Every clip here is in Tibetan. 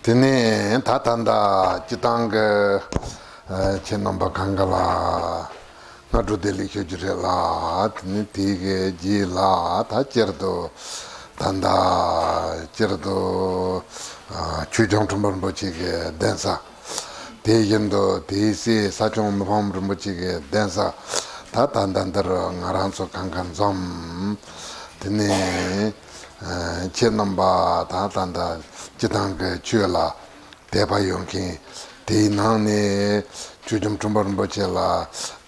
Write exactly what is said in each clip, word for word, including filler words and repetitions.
དེ་ནས་ད་ད་ལྟ་སྤྱི་བཏང་གི་ཨ་ཁྱེད་རྣམ་པ་གང་ག་ལ་སྔ་དྲོ་བདེ་ལེགས་ཞུ་རྒྱུ་རེད་ལ། དེ་ནས་དེ་གི་རྗེས་ལ་ད་སྤྱིར་དུ་ད་ལྟ་སྤྱིར་དུ་ཨ་ཆོས་སྐྱོང་སྤྲུལ་པ་རིན་པོ་ཆེ་གི་གདན་ས། དེ་བཞིན་དུ་དེའི་སྲས་ས་སྐྱོང་མི་ཕམ་རིན་པོ་ཆེ་གི་གདན་ས། ད་ད་ལྟ་འདིར་ང་རང་ཚོ་གང་ག་འཛོམས། དེ་ནས་ཨ་ཁྱེད་རྣམ་པ་ད་ད་ལྟ་སྤྱི་བཏང་གི་ཆོས་ལ་དད་པ་ཡོད་མཁན། དེའི་ནང་ནས་ཆོས་སྐྱོང་སྤྲུལ་པ་རིན་པོ་ཆེ་ལ་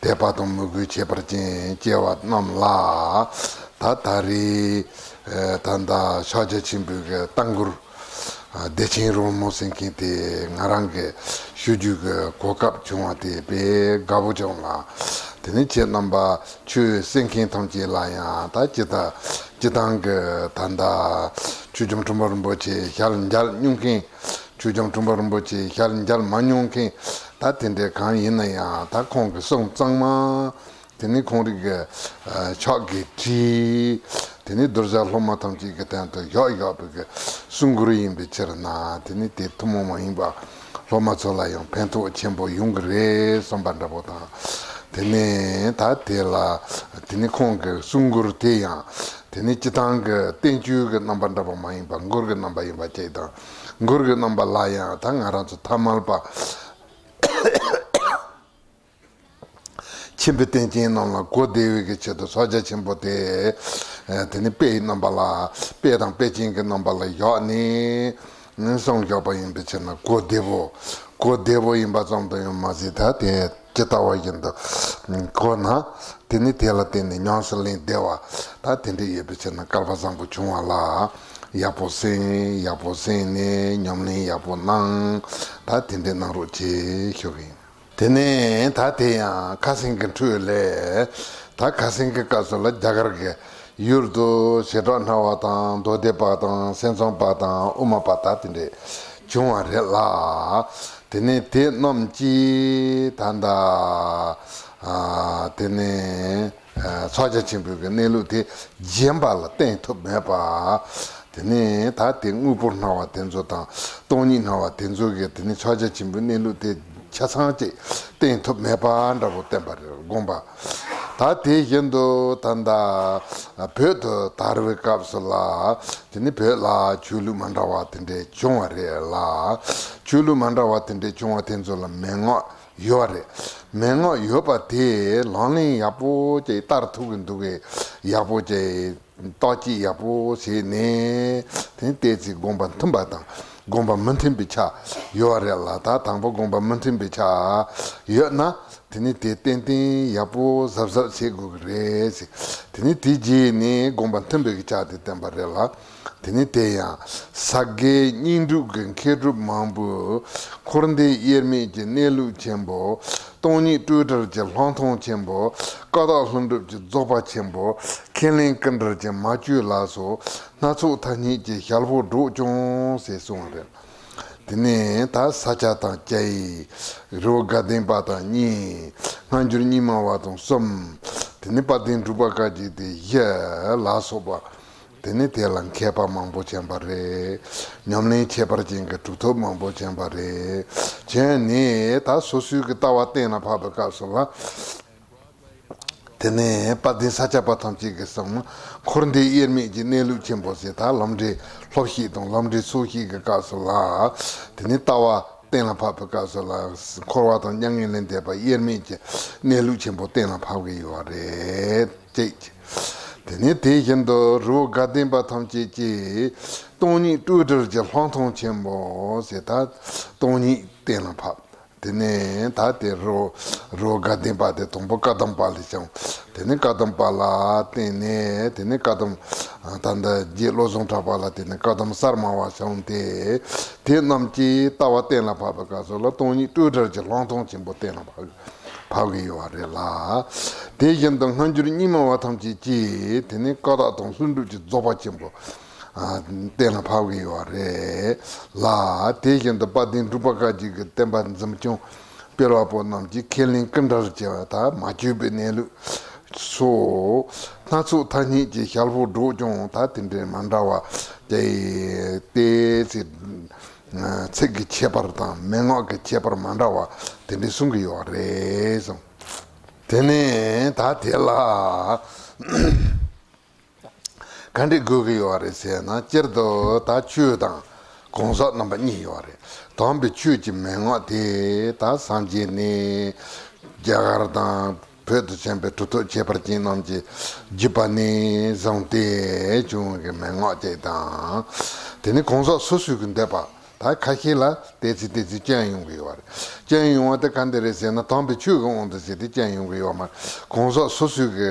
དད་པ་དང་མོས་གུས་ཁྱད་པར་ཅན་སྐྱེ་བ་རྣམས་ལ། ད་ད་རེས་ཨ་ད་ལྟ་ཕྱག་རྒྱ་ཆེན་པོའི་གི་རྟ་མགོར་བདེ་ཆེན་རོལ་མོ་ཟེར་མཁན་དེ་ང་རང་གི་ཞུ་རྒྱུ་གི་གོ་སྐབས་བྱུང་བ་དེ་དཔེ་དགའ་པོ་བྱུང་ལ། དེ་ནས་ཁྱེད་རྣམ་པ་ཆོས་གསན་མཁན་ཐམས་ཅད་ལ་ཡང་ད་ཅི་ད་སྤྱི་བཏང་གི་ད་ལྟ་ཆོས་སྐྱོང་སྤྲུལ་པ་རིན་པོ་ཆེ་ཞལ་མཇལ་མྱོང་མཁན། ཆོས་སྐྱོང་སྤྲུལ་པ་རིན་པོ་ཆེ་ཞལ་མཇལ་མ་མྱོང་མཁན། ད་དེ་འདྲའི་གང་ཡིན་ན་ཡང་ད་ཁོང་གི་གསུང་གཙང་མ། དེ་ནི་ཁོང་རང་གི་ཕྱག་གིས་བྲིས། དེ་ནི་གདུལ་བྱ་སློབ་མ་ཐམས་ཅད་ཀྱི་དོན་དུ་བཞག་བཞག་པའི་གི་གསུང་མགུར་ཡིན་པའི་ཕྱིར་ན། དེ་ནི་དེ་ཐུན་མོང་མ་ཡིན་པ་སློབ་མ་ཚོ་ལ་ཡང་ཕན་ཐོགས་ཆེན་པོ་ཡོང་གི་རེད་བསམ་པ་འདྲ་པོ་དང་། དེ་ནི་ད་དེ་ལ་དེ་ནི་ཁོང་གི་གསུང་མགུར་དེ་ཡང་དེ་ནི་སྤྱི་བཏང་གི་བསྟན་བཅོས་ཀྱི་རྣམ་པ་འདྲ་པོ་མ་ཡིན་པ་མགུར་གྱི་རྣམ་པ་ཡིན་པ་བཅས་དང་། མགུར་གྱི་རྣམ་པ་ལ་ཡང་ད་ང་རང་ཚོ་ཐ་མལ་པ་ཆེན་པོའི་རྟེན་ཅན་རྣམས་ལ་གོ་བདེ་བའི་གི་ཆེད་དུ་ཕྱག་རྒྱ་ཆེན་པོ་དེ། ཨ་དེ་ནི་དཔེའི་རྣམ་པ་ལ། དཔེ་དང་དཔེ་ཅན་གྱི་རྣམ་པ་ལ་བཞག་ནས་གསུངས་བཞག་པ་ཡིན་པའི་ཕྱིར་ན་གོ་བདེ་བོ། གོ་བདེ་བོ་ཡིན་པ་ཙམ་དུ་ཡང་མ་ཟད། ད་དེ་ཇི་ལྟ་བ་བཞིན་དུ་གོ་ན། དེ་ནི་དེ་ལ་བརྟེན་ནས་ཉམས་སུ་ལེན་བདེ་བ། ད་དེ་འདྲ་ཡོད་པའི་ཕྱིར་ན་སྐལ་པ་བཟང་པོ་བྱུང་བ་ལ། ཡག་པོ་གསན། ཡག་པོ་གསན་ནས་ཉམས་ལེན་ཡག་པོ་གནང་། ད་དེ་འདྲ་གནང་རོགས་བྱེད་ཞུ་གི་ཡིན། དེ་ནས་ད་དེ་ཡང་ཁ་སང་གི་འཕྲོས་ལས། ད་ཁ་སང་གི་སྐབས་སུ་ལ་རྒྱ་གར་གྱི་ཡུལ་དུ་བྱེ་བྲག་སྨྲ་བ་དང་མདོ་སྡེ་པ་དང་སེམས་ཙམ་པ་དང་དབུ་མ་པ་ད་དེ་འདྲས་བྱུང་བ་རེད་ལ། དེ་ནས་དེ་རྣམས་ཀྱིས་ད་ལྟ་ཨ་དེ་ནས་ཨ་ཕྱག་རྒྱ་ཆེན་པོའི་གི་གནས་ལུགས་དེ་རྗེན་པ་ལ་བསྟན་ཐུབ་མེད་པ། དེ་ནས་ད་དེ་དངོས་པོར་སྨྲ་བ་དེ་ཚོ་དང་སྟོང་ཉིད་སྨྲ་བ་དེ་ཚོ་གིས་དེ་ནི་ཕྱག་རྒྱ་ཆེན་པོའི་གནས་ལུགས་དེ་ཆ་ཚང་ཅིག་བསྟན་ཐུབ་མེད་པ་འདྲ་པོ་བསྟན་པ་རེད། དགོངས་པ། ད་དེ་བཞིན་དུ་ད་ལྟ་བོད་དུ་དར་བའི་སྐབས་སུ་ལ་དེ་ནི་བོད་ལ་ཆོས་ལུགས་མ་འདྲ་བ་དེ་འདྲས་བྱུང་བ་རེད་ལ། ཆོས་ལུགས་མ་འདྲ་བ་དེ་འདྲས་བྱུང་བ་དེ་ཚོ་ལ་མན་ངག་ཡོད་རེད། མན་ངག་ཡོད་པ་དེ་ལག་ལེན་ཡག་པོ་ཅིག་བསྟར་ཐུབ་ཀྱི་འདུག་གས། ཡག་པོ་ཅིག་བརྟག་དཔྱད་ཡག་པོ་བྱས་ནས་དེ་ནི་བལྟས་ཚེ་དགོངས་པ་མཐུན་པ་དང་དགོངས་པ་མི་མཐུན་པའི་ཆ་ཡོད་རེད་ལ། ད་དང་པོ་དགོངས་པ་མི་མཐུན་པའི་ཆ་ཡོད་ན་དེ་ནི་དེ་ཏན་ཏན་ཡག་པོ་གཟབ་གཟབ་བྱེད་དགོས་ཀྱི་རེད་ཟེར། དེ་ནི་དེ་རྗེས་ནས་དགོངས་པ་མཐུན་པའི་ཆ་དེ་བསྟན་པ་རེད་ལ། དེ་ནི་དེ་ཡང་ས་དགེ་བསྙེན་སྒྲུབ་ཀྱི་མཁས་གྲུབ་མང་པོས། འཁོར་འདས་དབྱེར་མེད་ཀྱི་གནས་ལུགས་ཆེན་པོ། སྟོང་ཉིད་སྤྲོས་བྲལ་གྱི་ལྷག་མཐོང་ཆེན་པོ། ཀ་དག་ལྷུན་གྲུབ་ཀྱི་རྫོགས་པ་ཆེན་པོ། ཁས་ལེན་ཀུན་བྲལ་གྱི་མ་བཅོས་ལ་སོགས། སྣ་ཚོགས་ཐ་སྙད་ཀྱི་ཞལ་པོ་སྒྲོགས་ཀྱང་ཟེར་གསུངས་པ་རེད། དེ་ནས་ད་ས་སྐྱ་དང་བཅས། རི་བོ་དགའ་ལྡན་པ་དང་གཉིས། སྔ་འགྱུར་རྙིང་མ་བ་དང་གསུམ། དེ་ནས་དཔལ་ལྡན་འབྲུག་པ་བཀའ་བརྒྱུད་དེ་བཞི་ལ་སོགས་པ། དེ་ནས་དེ་ལ་མཁས་པ་མང་པོ་བྱོན་པ་རེད། ཉམས་ལེན་ཁྱད་པར་ཅན་གྱི་གྲུབ་ཐོབ་མང་པོ་བྱོན་པ་རེད། བྱོན་ནས་ད་སོ་སོའི་གི་ལྟ་བ་གཏན་ལ་ཕབ་པའི་སྐབས་སུ་ལ། དེ་ནས་དཔལ་ལྡན་ས་སྐྱ་པ་ཐམས་ཅད་ཀྱི་གསུང་འཁོར་འདས་དབྱེར་མེད་ཀྱི་གནས་ལུགས་ཆེན་པོ་ཟེར། ད་ལམ་འབྲས་སློབ་བཤད་དང་ལམ་འབྲས་ཚོགས་བཤད་ཀྱི་སྐབས་སུ་ལ། དེ་ནས་ལྟ་བ་གཏན་ལ་ཕབ་པའི་སྐབས་སུ་ལ། འཁོར་བ་དང་མྱ་ངན་ལས་འདས་པ་དབྱེར་མེད་ཀྱི་གནས་ལུགས་ཆེན་པོ་གཏན་ལ་ཕབ་ཀྱི་ཡོད་རེད་ཅེས། དེ་ནས་དེ་བཞིན་དུ་རི་བོ་དགའ་ལྡན་པ་ཐམས་ཅད་ཀྱིས་སྟོང་ཉིད་སྤྲོས་བྲལ་གྱི་ལྷག་མཐོང་ཆེན་པོ་ཟེར། ད་སྟོང་ཉིད་གཏན་ལ་ཕབ། དེ་ནས་ད་དེ་རི་བོ་རི་བོ་དགའ་ལྡན་པ་དེ་དང་པོ་བཀའ་གདམས་པ་ལས་བྱུང་། དེ་ནས་བཀའ་གདམས་པ་ལ་བརྟེན་ནས། དེ་ནས་བཀའ་གདམས་ད་ལྟ་རྗེ་བློ་བཟང་གྲགས་པ་ལ་བརྟེན་ནས་བཀའ་གདམས་གསར་མ་བ་བྱུང་སྟེ། དེ་རྣམས་ཀྱིས་ལྟ་བ་གཏན་ལ་ཕབ་པའི་སྐབས་སུ་ལ་སྟོང་ཉིད་སྤྲོས་བྲལ་གྱི་ལྷག་མཐོང་ཆེན་པོ་གཏན་ལ་ཕབ་ཕབ་ཀྱི་ཡོད་པ་རེད་ལ། དེ་བཞིན་དུ་སྔ་འགྱུར་རྙིང་མ་བ་ཐམས་ཅད་ཀྱིས་དེ་ནས་ཀ་དག་དང་ལྷུན་གྲུབ་ཀྱི་རྫོགས་པ་ཆེན་པོ་ཨ་གཏན་ལ་ཕབ་ཀྱི་ཡོད་པ་རེད་ལ། དེ་བཞིན་དུ་དཔལ་ལྡན་འབྲུག་པ་བཀའ་བརྒྱུད་ཀྱི་བསྟན་པ་འཛིན་སྐྱོང་སྤེལ་བ་པོ་རྣམས་ཀྱིས་ཁས་ལེན་ཀུན་བྲལ་གྱི་ད་མ་བཅོས་པའི་གནས་ལུགས་སོགས། སྣ་ཚོགས་ཐ་སྙད་ཀྱི་ཞལ་པོ་སྒྲོགས་ཀྱང་ད་དེ་འདྲའི་མ་འདྲ་བ་དེ་ཏོག་ཙམ་ ཚིག་གི་ཁྱད་པར་དང་མན་ངག་གི་ཁྱད་པར་མ་འདྲ་བ་དེ་འདྲ་གསུང་གི་ཡོད་རེད་གསུངས། དེ་ནས་ད་དེ་ལ་ག་འདྲ་དགོས་ཀྱི་ཡོད་རེད་ཟེར་ན། སྤྱིར་དུ་ད་ཆོས་དང་གང་ཟག་རྣམ་པ་གཉིས་ཡོད་རེད། དམ་པའི་ཆོས་ཀྱི་མན་ངག་དེ་ད་སངས་རྒྱས་ནས་རྒྱ་གར་དང་བོད་དུ་ཕྱིན་པའི་གྲུབ་ཐོབ་ཁྱད་པར་ཅན་རྣམས་ཀྱིས་བརྒྱུད་པ་ནས་བཟུང་སྟེ་བྱུང་བའི་མན་ངག་ཅིག་དང་། དེ་ནས་གང་ཟག་སོ་སོའི་གི་འདོད་པ་ད་ཁ་ཤས་ལ་ཏོག་ཙམ་ཏོག་ཙམ་སྐྱོན་ཡོང་གི་ཡོད་རེད། སྐྱོན་ཡོང་བ་དེ་ག་འདྲ་རེད་ཟེར་ན། དམ་པའི་ཆོས་ཀྱི་དབང་དུ་བྱས་ཏེ་སྐྱོན་ཡོང་གི་ཡོད་མ་རེད། གང་ཟག་སོ་སོའི་གི་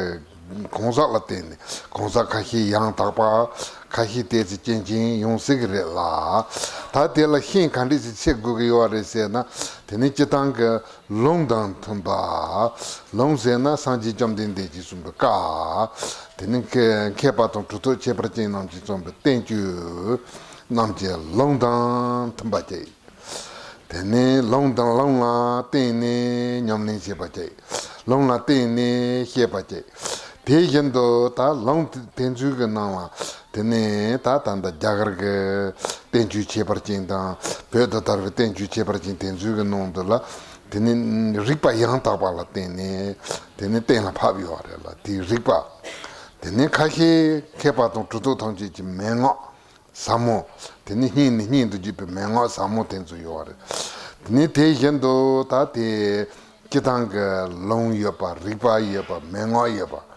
གང་ཟག་ལ་བརྟེན་ནས་གང་ཟག་ཁ་ཤས་ཡང་དག་པ། ཁ་ཤས་ཏོག་ཙམ་སྐྱོན་ཅན་ཡོང་སྲིད་ཀྱི་རེད་ལ། ད་དེ་ལ་ཤན་ག་འདྲ་ཞིག་ཕྱེ་དགོས་ཀྱི་ཡོད་རེད་ཟེར་ན། དེ་ནི་སྤྱིར་བཏང་གི་ལུང་དང་མཐུན་པ། ལུང་ཟེར་ན་སངས་རྒྱས་བཅོམ་ལྡན་འདས་ཀྱིས་གསུངས་པའི་བཀའ། དེ་ནི་མཁས་མཁས་པ་དང་གྲུབ་ཐོབ་ཁྱད་པར་ཅན་རྣམས་ཀྱིས་གསུངས་པའི་བསྟན་བཅོས་རྣམས་ཀྱི་ལུང་དང་མཐུན་པ་བཅས། དེ་ནས་ལུང་དང་ལུང་ལ་བརྟེན་ནས་ཉམས་ལེན་བྱེད་པ་བཅས། ལུང་ལ་བརྟེན་ནས་བཤད་པ་བཅས། དེ་བཞིན་དུ་ད་ལུང་དེ་ཚོའི་གི་ནང་ལ། དེ་ནས་ད་ད་ལྟ་རྒྱ་གར་གི་བསྟན་བཅོས་ཁྱད་པར་ཅན་དང་བོད་དུ་དར་བའི་བསྟན་བཅོས་ཁྱད་པར་ཅན་དེ་ཚོའི་གི་ནང་དུ་ལ། དེ་ནས་རིགས་པ་ཡང་དག་པ་ལ་བརྟེན་ནས་དེ་ནས་གཏན་ལ་ཕབ་ཡོད་རེད་ལ། དེའི་རིགས་པ། དེ་ནས་ཁ་ཤས་མཁས་པ་དང་གྲུབ་ཐོབ་ཐམས་ཅད་ཀྱི་མན་ངག་ཟབ་མོ། དེ་ནི་སྙན་ནས་སྙན་དུ་བརྒྱུད་པའི་མན་ངག་ཟབ་མོ་དེ་ཚོ་ཡོད་རེད། དེ་ནི་དེ་བཞིན་དུ་ད་དེ་སྤྱིར་བཏང་གི་ལུང་ཡོད་པ། རིགས་པ་ཡོད་པ། མན་ངག་ཡོད་པ།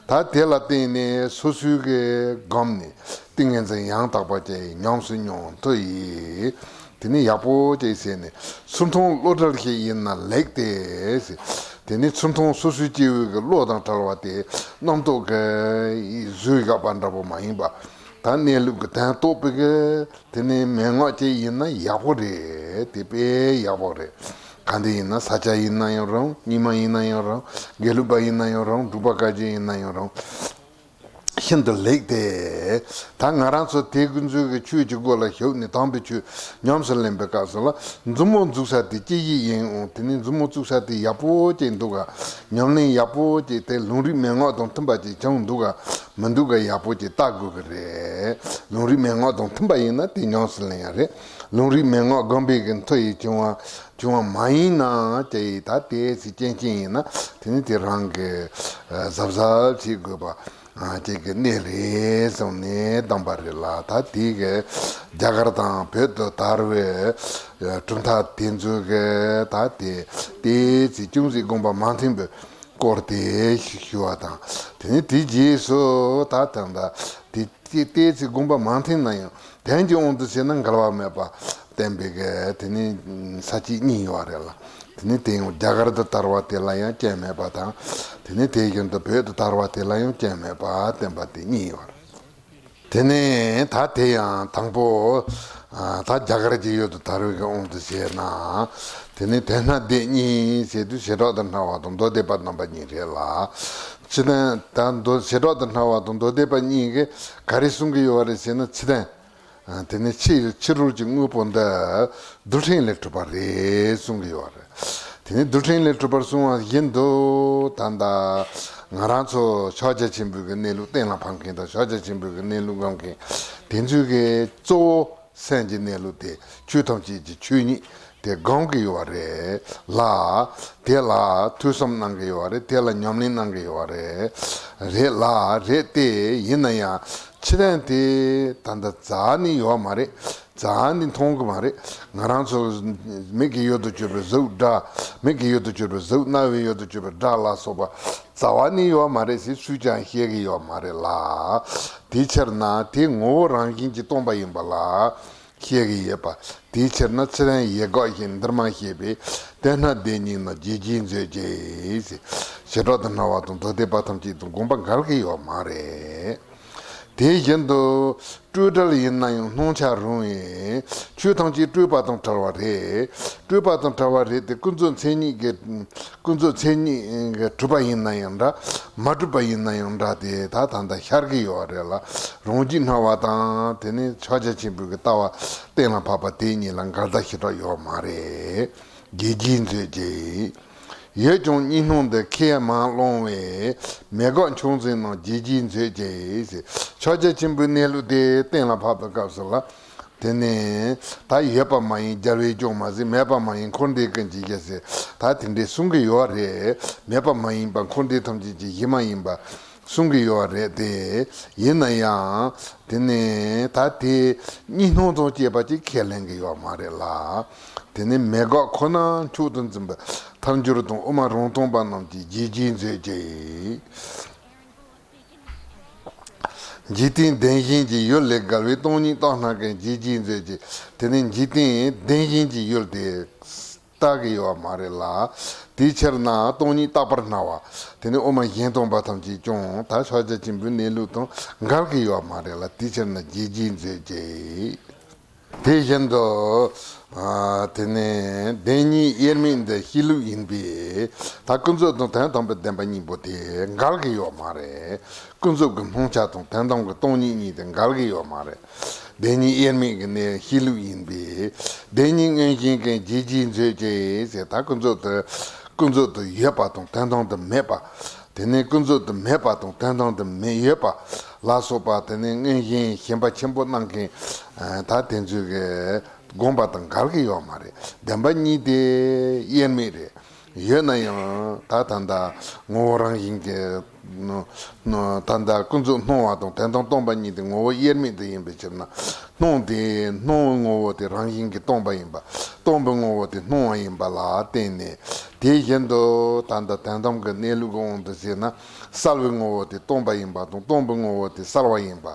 ད་དེ་ལ་བརྟེན་ནས་སོ་སོའི་གི་སྒོམ་ནས་ཏིང་ངེ་འཛིན་ཡང་དག་པ་ཅིག་ཉམས་སུ་མྱོང་ཐུབ་ཡིན། དེ་ནི་ཡག་པོ་ཅིག་བྱས་ནས་ཚུར་མཐོང་བློ་བྲལ་ཞིག་ཡིན་ན་ལེགས་ཏེ། དེ་ནི་ཚུར་མཐོང་སོ་སོའི་སྐྱེ་བོའི་གི་བློ་དང་བྲལ་བ་དེ་རྣམ་རྟོག་གི་བཟོས་བཞག་པ་འདྲ་པོ་མ་ཡིན་པ། ད་གནས་ལུགས་ཀྱི་དོན་རྟོགས་པའི་གི་དེ་ནི་མན་ངག་ཅིག་ཡིན་ན་ཡག་པོ་རེད། དེ་དཔེ་ཡག་པོ་རེད། ག་འདི་ཡིན་ན་ས་སྐྱ་ཡིན་ན་ཡང་རུང་། རྙིང་མ་ཡིན་ན་ཡང་རུང་། དགེ་ལུགས་པ་ཡིན་ན་ཡང་རུང་། འབྲུག་པ་བཀའ་བརྒྱུད་ཡིན་ན་ཡང་རུང་། ཤིན་ཏུ་ལེགས་ཏེ། ད་ང་རང་ཚོ་དེ་ཀུན་ཚོའི་གི་ཆོས་ཀྱི་སྒོ་ལ་ཞུགས་ནས་དམ་པའི་ཆོས་ཉམས་སུ་ལེན་པའི་སྐབས་སུ་ལ། མཛུབ་མོ་འཛུགས་ས་དེ་ཅི་ཞིག་ཡིན་འོང་། དེ་ནི་མཛུབ་མོ་བཙུགས་ས་དེ་ཡག་པོ་ཅིག་འདུག་ག་ཉམས་ལེན་ཡག་པོ་ཅིག་དེ་ལུང་རིགས་མན་ངག་དང་མཐུན་པ་ཅིག་བྱུང་འདུག་ག་མི་འདུག་ག་ཡག་པོ་ཅིག་བལྟ་དགོས་ཀྱི་རེད། ལུང་རིགས་མན་ངག་དང་མཐུན་པ་ཡིན་ན་དེ་ཉམས་སུ་ལེན་ཡ་རེད། ལུང་རིགས་མན་ངག་སྒོམ་པའི་གི་མཐུ་ཡིས་བྱུང་བ་བྱུང་བ་མ་ཡིན་ན་ཅི་ཡིན། ད་དེ་ཚེ་རྐྱེན་ཅན་ཡིན་ན་དེ་ནི་དེ་རང་གི་གཟབ་གཟབ་བྱེད་དགོས་པ་ཅིག་གི་གནས་རེད་གསུངས་ནས་གདམས་པ་རེད་ལ། ད་དེ་གི་རྒྱ་གར་དང་བོད་དུ་དར་བའི་གྲུབ་མཐའ་དེ་ཚོའི་གི་ད་དེ་དེ་ཚེ་ཅུང་ཟད་དགོངས་པ་མ་མཐུན་པའི་སྐོར་དེ་ཞུ་བ་དང་། དེ་ནི་དེའི་རྗེས་སུ་ད་ད་ལྟ་དེ་ཏོག་ཙམ་དགོངས་པ་མ་མཐུན་ན་ཡང་དོན་གྱི་དབང་དུ་བྱས་ན་འགལ་བ་མེད་པ་བསྟན་པའི་གི་དེ་ནི་ས་བཅད་གཉིས་ཡོད་རེད་ལ། དེ་ནི་དེ་ཡང་རྒྱ་གར་དུ་དར་བ་དེ་ལ་ཡང་སྐྱོན་མེད་པ་དང་། དེ་ནི་དེ་བཞིན་དུ་བོད་དུ་དར་བ་དེ་ལ་ཡང་སྐྱོན་མེད་པ་བསྟན་པ་དེ་གཉིས་ཡོད་རེད། དེ་ནས་ད་དེ་ཡང་དང་པོ། ཨ། ད་རྒྱ་གར་གྱི་ཡུལ་དུ་དར་བའི་གི་དབང་དུ་བྱས་ན། དེ་ནས་དོན་སྣ་སྡེ་གཉིས་ཟེར་དུས་བྱེ་བྲག་ཏུ་སྣང་བ་དང་མདོ་སྡེ་པ་རྣམ་པ་གཉིས་རེད་ལ། ཕྱི་དོན་ད་མདོ་བྱེ་བྲག་ཏུ་སྣང་བ་དང་མདོ་སྡེ་པ་གཉིས་ཀྱིས་ག་རེ་གསུང་གི་ཡོད་རེད་ཟེར་ན། ཕྱི་དོན། ཨ། དེ་ནས་ཕྱི་ཕྱི་རོལ་གྱི་དངོས་པོ་འདི་རྡུལ་ཕྲན་ལས་གྲུབ་པ་རེད་གསུང་གི་ཡོད་རེད། དེ་ནས་རྡུལ་ཕྲན་ལས་གྲུབ་པར་གསུངས་པ་བཞིན་དུ་ད་ལྟ་ང་རང་ཚོ་ཕྱག་རྒྱ་ཆེན་པོའི་གི་གནས་ལུགས་གཏན་ལ་ཕབ་མཁན་དང་། ཕྱག་རྒྱ་ཆེན་པོའི་གི་གནས་ལུགས་སྒོམ་མཁན་དེ་ཚོའི་གི་གཙོ་བོ་སེམས་ཀྱི་གནས་ལུགས་དེ་ཆོས་ཐམས་ཅད་ཀྱི་ཆོས་ཉིད་དེ་སྒོམ་གྱི་ཡོད་པ་རེད་ལ། དེ་ལ་ཐོས་བསམ་གནང་གི་ཡོད་པ་རེད། དེ་ལ་ཉམས་ལེན་གནང་གི་ཡོད་པ་རེད། རེད་ལ། རེད་དེ་ཡིན་ན་ཡང་ཕྱི་དོན་དེ་ད་ལྟ་རྩ་ནས་ཡོད་མ་རེད། རྩ་ནས་མཐོང་གི་མ་རེད། ང་རང་ཚོ་མིག་གི་ཡུལ་དུ་གྱུར་པའི་གཟུགས་སྒྲ། མིག་གི་ཡུལ་དུ་གྱུར་པའི་གཟུགས། རྣ་བའི་ཡུལ་དུ་གྱུར་པའི་སྒྲ་ལ་སོགས་པ་རྩ་བ་ནས་ཡོད་མ་རེད་ཟེར་སུས་ཀྱང་བཤད་ཀྱི་ཡོད་མ་རེད་ལ། དེའི་ཕྱིར་ན་དེ་ངོ་བོ་རང་བཞིན་གྱིས་སྟོང་པ་ཡིན་པ་ལ་བཤད་ཀྱི་ཡོད་པ། དེའི་ཕྱིར་ན་ཕྱི་དོན་ཡིད་དགག་བཞིན་འདིར་མ་བཤད་པའི་དོན་སྣ་སྡེ་གཉིས་རྣམས་རྗེས་རྗེས་མཛོད་ཅེས་ཟེར། བྱེ་བྲག་ཏུ་སྣང་བ་དང་མདོ་སྡེ་པ་ཐམས་ཅད་དང་དགོངས་པ་འགལ་གྱི་ཡོད་མ་རེད། དེ་བཞིན་དུ་སྤྲོས་བྲལ་ཡིན་ན་ཡང་སྣང་ཆ་རུང་བས། ཆོས་ཐམས་ཅད་སྤྲོས་པ་དང་བྲལ་བ་རེད། སྤྲོས་པ་དང་བྲལ་བ་རེད་དེ། ཀུན་རྫོབ་མཚན་ཉིད་ཀྱི། ཀུན་རྫོབ་མཚན་ཉིད་ཀྱི་གྲུབ་པ་ཡིན་ན་ཡང་འདྲ། མ་གྲུབ་པ་ཡིན་ན་ཡང་འདྲ་དེ་ད་ད་ལྟ་ཤར་གྱི་ཡོད་རེད་ལ། རང་རྒྱུད་སྣང་བ་དང་དེ་ནས་ཕྱག་རྒྱ་ཆེན་པོའི་གི་ལྟ་བ་གཏན་ལ་ཕབ་པ་དེ་གཉིས་ལ་འགལ་ཟླ་ཞེ་དྲག་ཡོད་མ་རེད། རྗེས་རྗེས་མཛོད་ཅེས། ཡོད་ཀྱང་གཉིས་སྣང་འདི་ཁས་མ་བླངས་པས། མེད་དགག་མཆོག་འཛིན་རྣམས་རྗེས་རྗེས་མཛོད་ཅེས་ཟེར། ཕྱག་རྒྱ་ཆེན་པོའི་གནས་ལུགས་དེ་གཏན་ལ་ཕབ་པའི་སྐབས་སུ་ལ། དེ་ནས་ད་ཡོད་པ་མ་ཡིན་རྒྱལ་བས་སྐྱོང་མ་ཟེར། མེད་པ་མ་ཡིན་འཁོར་འདས་ཀུན་གྱི་གཞི་ཟེར། ད་དེ་འདྲས་གསུང་གི་ཡོད་རེད། མེད་པ་མ་ཡིན་པ་འཁོར་འདས་ཐམས་ཅད་ཀྱི་གཞི་མ་ཡིན་པ་གསུང་གི་ཡོད་རེད་དེ། ཡིན་ན་ཡང་དེ་ནས་ད་དེ་གཉིས་སྣང་དང་བཅས་པ་ཅིག་ཁས་ལེན་གི་ཡོད་མ་རེད་ལ། དེ་ནས་མེད་དགག་ཁོ་ན་མཆོག་ཏུ་འཛིན་པ་ཐལ་འགྱུར་དང་དབུ་མ་རང་སྟོང་པ་རྣམས་ཀྱིས་བརྗོད་བྱེད་མཛོད་ཅིག་འཇིག་རྟེན་བདེན་ཞེན་གྱི་ཡུལ་ལས་བརྒལ་བའི་སྟོང་ཉིད་རྟོགས་སྣང་མཁན་བརྗོད་བྱེད་མཛོད་ཅིག་དེ་ནི་འཇིག་རྟེན་བདེན་ཞེན་གྱི་ཡུལ་དེ་ལྟ་གི་ཡོད་མ་རེད་ལ། དེའི་ཕྱིར་ན་སྟོང་ཉིད་རྟག་པར་སྨྲ་བ། དེ་ནི་དབུ་མ་གཞན་སྟོང་པ་ཐམས་ཅད་ཀྱང་ད་ཕྱག་རྒྱ་ཆེན་པོའི་གནས་ལུགས་དང་འགལ་གི་ཡོད་མ་རེད་ལ། དེའི་ཕྱིར་ན་བརྗོད་བྱེད་མཛོད་ཅིག་དེ་བཞིན་དུ། ཨ། དེ་ནས་བདེན་གཉིས་དབྱེར་མེད་འདི་གཤིས་ལུགས་ཡིན་པས། ད་ཀུན་རྫོབ་དང་དོན་དམ་པའི་བདེན་པ་གཉིས་པོ་དེ་འགལ་གྱི་ཡོད་མ་རེད། ཀུན་རྫོབ་ཀྱི་སྣང་ཆ་དང་དོན་དམ་གྱི་སྟོང་ཉིད་གཉིས་དེ་འགལ་གྱི་ཡོད་མ་རེད། བདེན་གཉིས་དབྱེར་མེད་ཀྱི་གནས་གཤིས་ལུགས་ཡིན་པས། བདེན་གཉིས་མངོན་ཞེན་མཁན་བརྗོད་བྱེད་མཛོད་ཅིག་ཟེར། ད་ཀུན་རྫོབ་ཏུ་ཀུན་རྫོབ་ཏུ་ཡོད་པ་དང་དོན་དམ་དུ་མེད་པ། དེ་ནས་ཀུན་རྫོབ་ཏུ་མེད་པ་དང་དོན་དམ་དུ་མེད་ཡོད་པ་ལ་སོགས་པ། དེ་ནས་མངོན་ཞེན་ཞེན་པ་ཆེན་པོ་གནང་མཁན་ད་དེ་ཚོའི་གི་དགོངས་པ་དང་འགལ་གྱི་ཡོད་མ་རེད། བདེན་པ་གཉིས་དེ་དབྱེར་མེད་རེད། ཡོད་ན་ཡང་ད་ད་ལྟ་ངོ་བོ་རང་བཞིན་གྱི་ད་ལྟ་ཀུན་རྫོབ་སྣང་བ་དང་དོན་དམ་སྟོང་པ་གཉིས་དེ་ངོ་བོ་དབྱེར་མེད་དུ་ཡིན་པའི་ཕྱིར་ན། སྣང་དེ་སྣང་བའི་ངོ་བོ་དེ་རང་བཞིན་གྱིས་སྟོང་པ་ཡིན་པ། སྟོང་པའི་ངོ་བོ་དེ་སྣང་བ་ཡིན་པ་ལ་བརྟེན་ནས། དེ་བཞིན་དུ་ད་ལྟ་དོན་དམ་གྱི་གནས་ལུགས་ཀྱི་དབང་དུ་བྱས་ན། གསལ་བའི་ངོ་བོ་དེ་སྟོང་པ་ཡིན་པ་དང་སྟོང་པའི་ངོ་བོ་དེ་གསལ་བ་ཡིན་པ།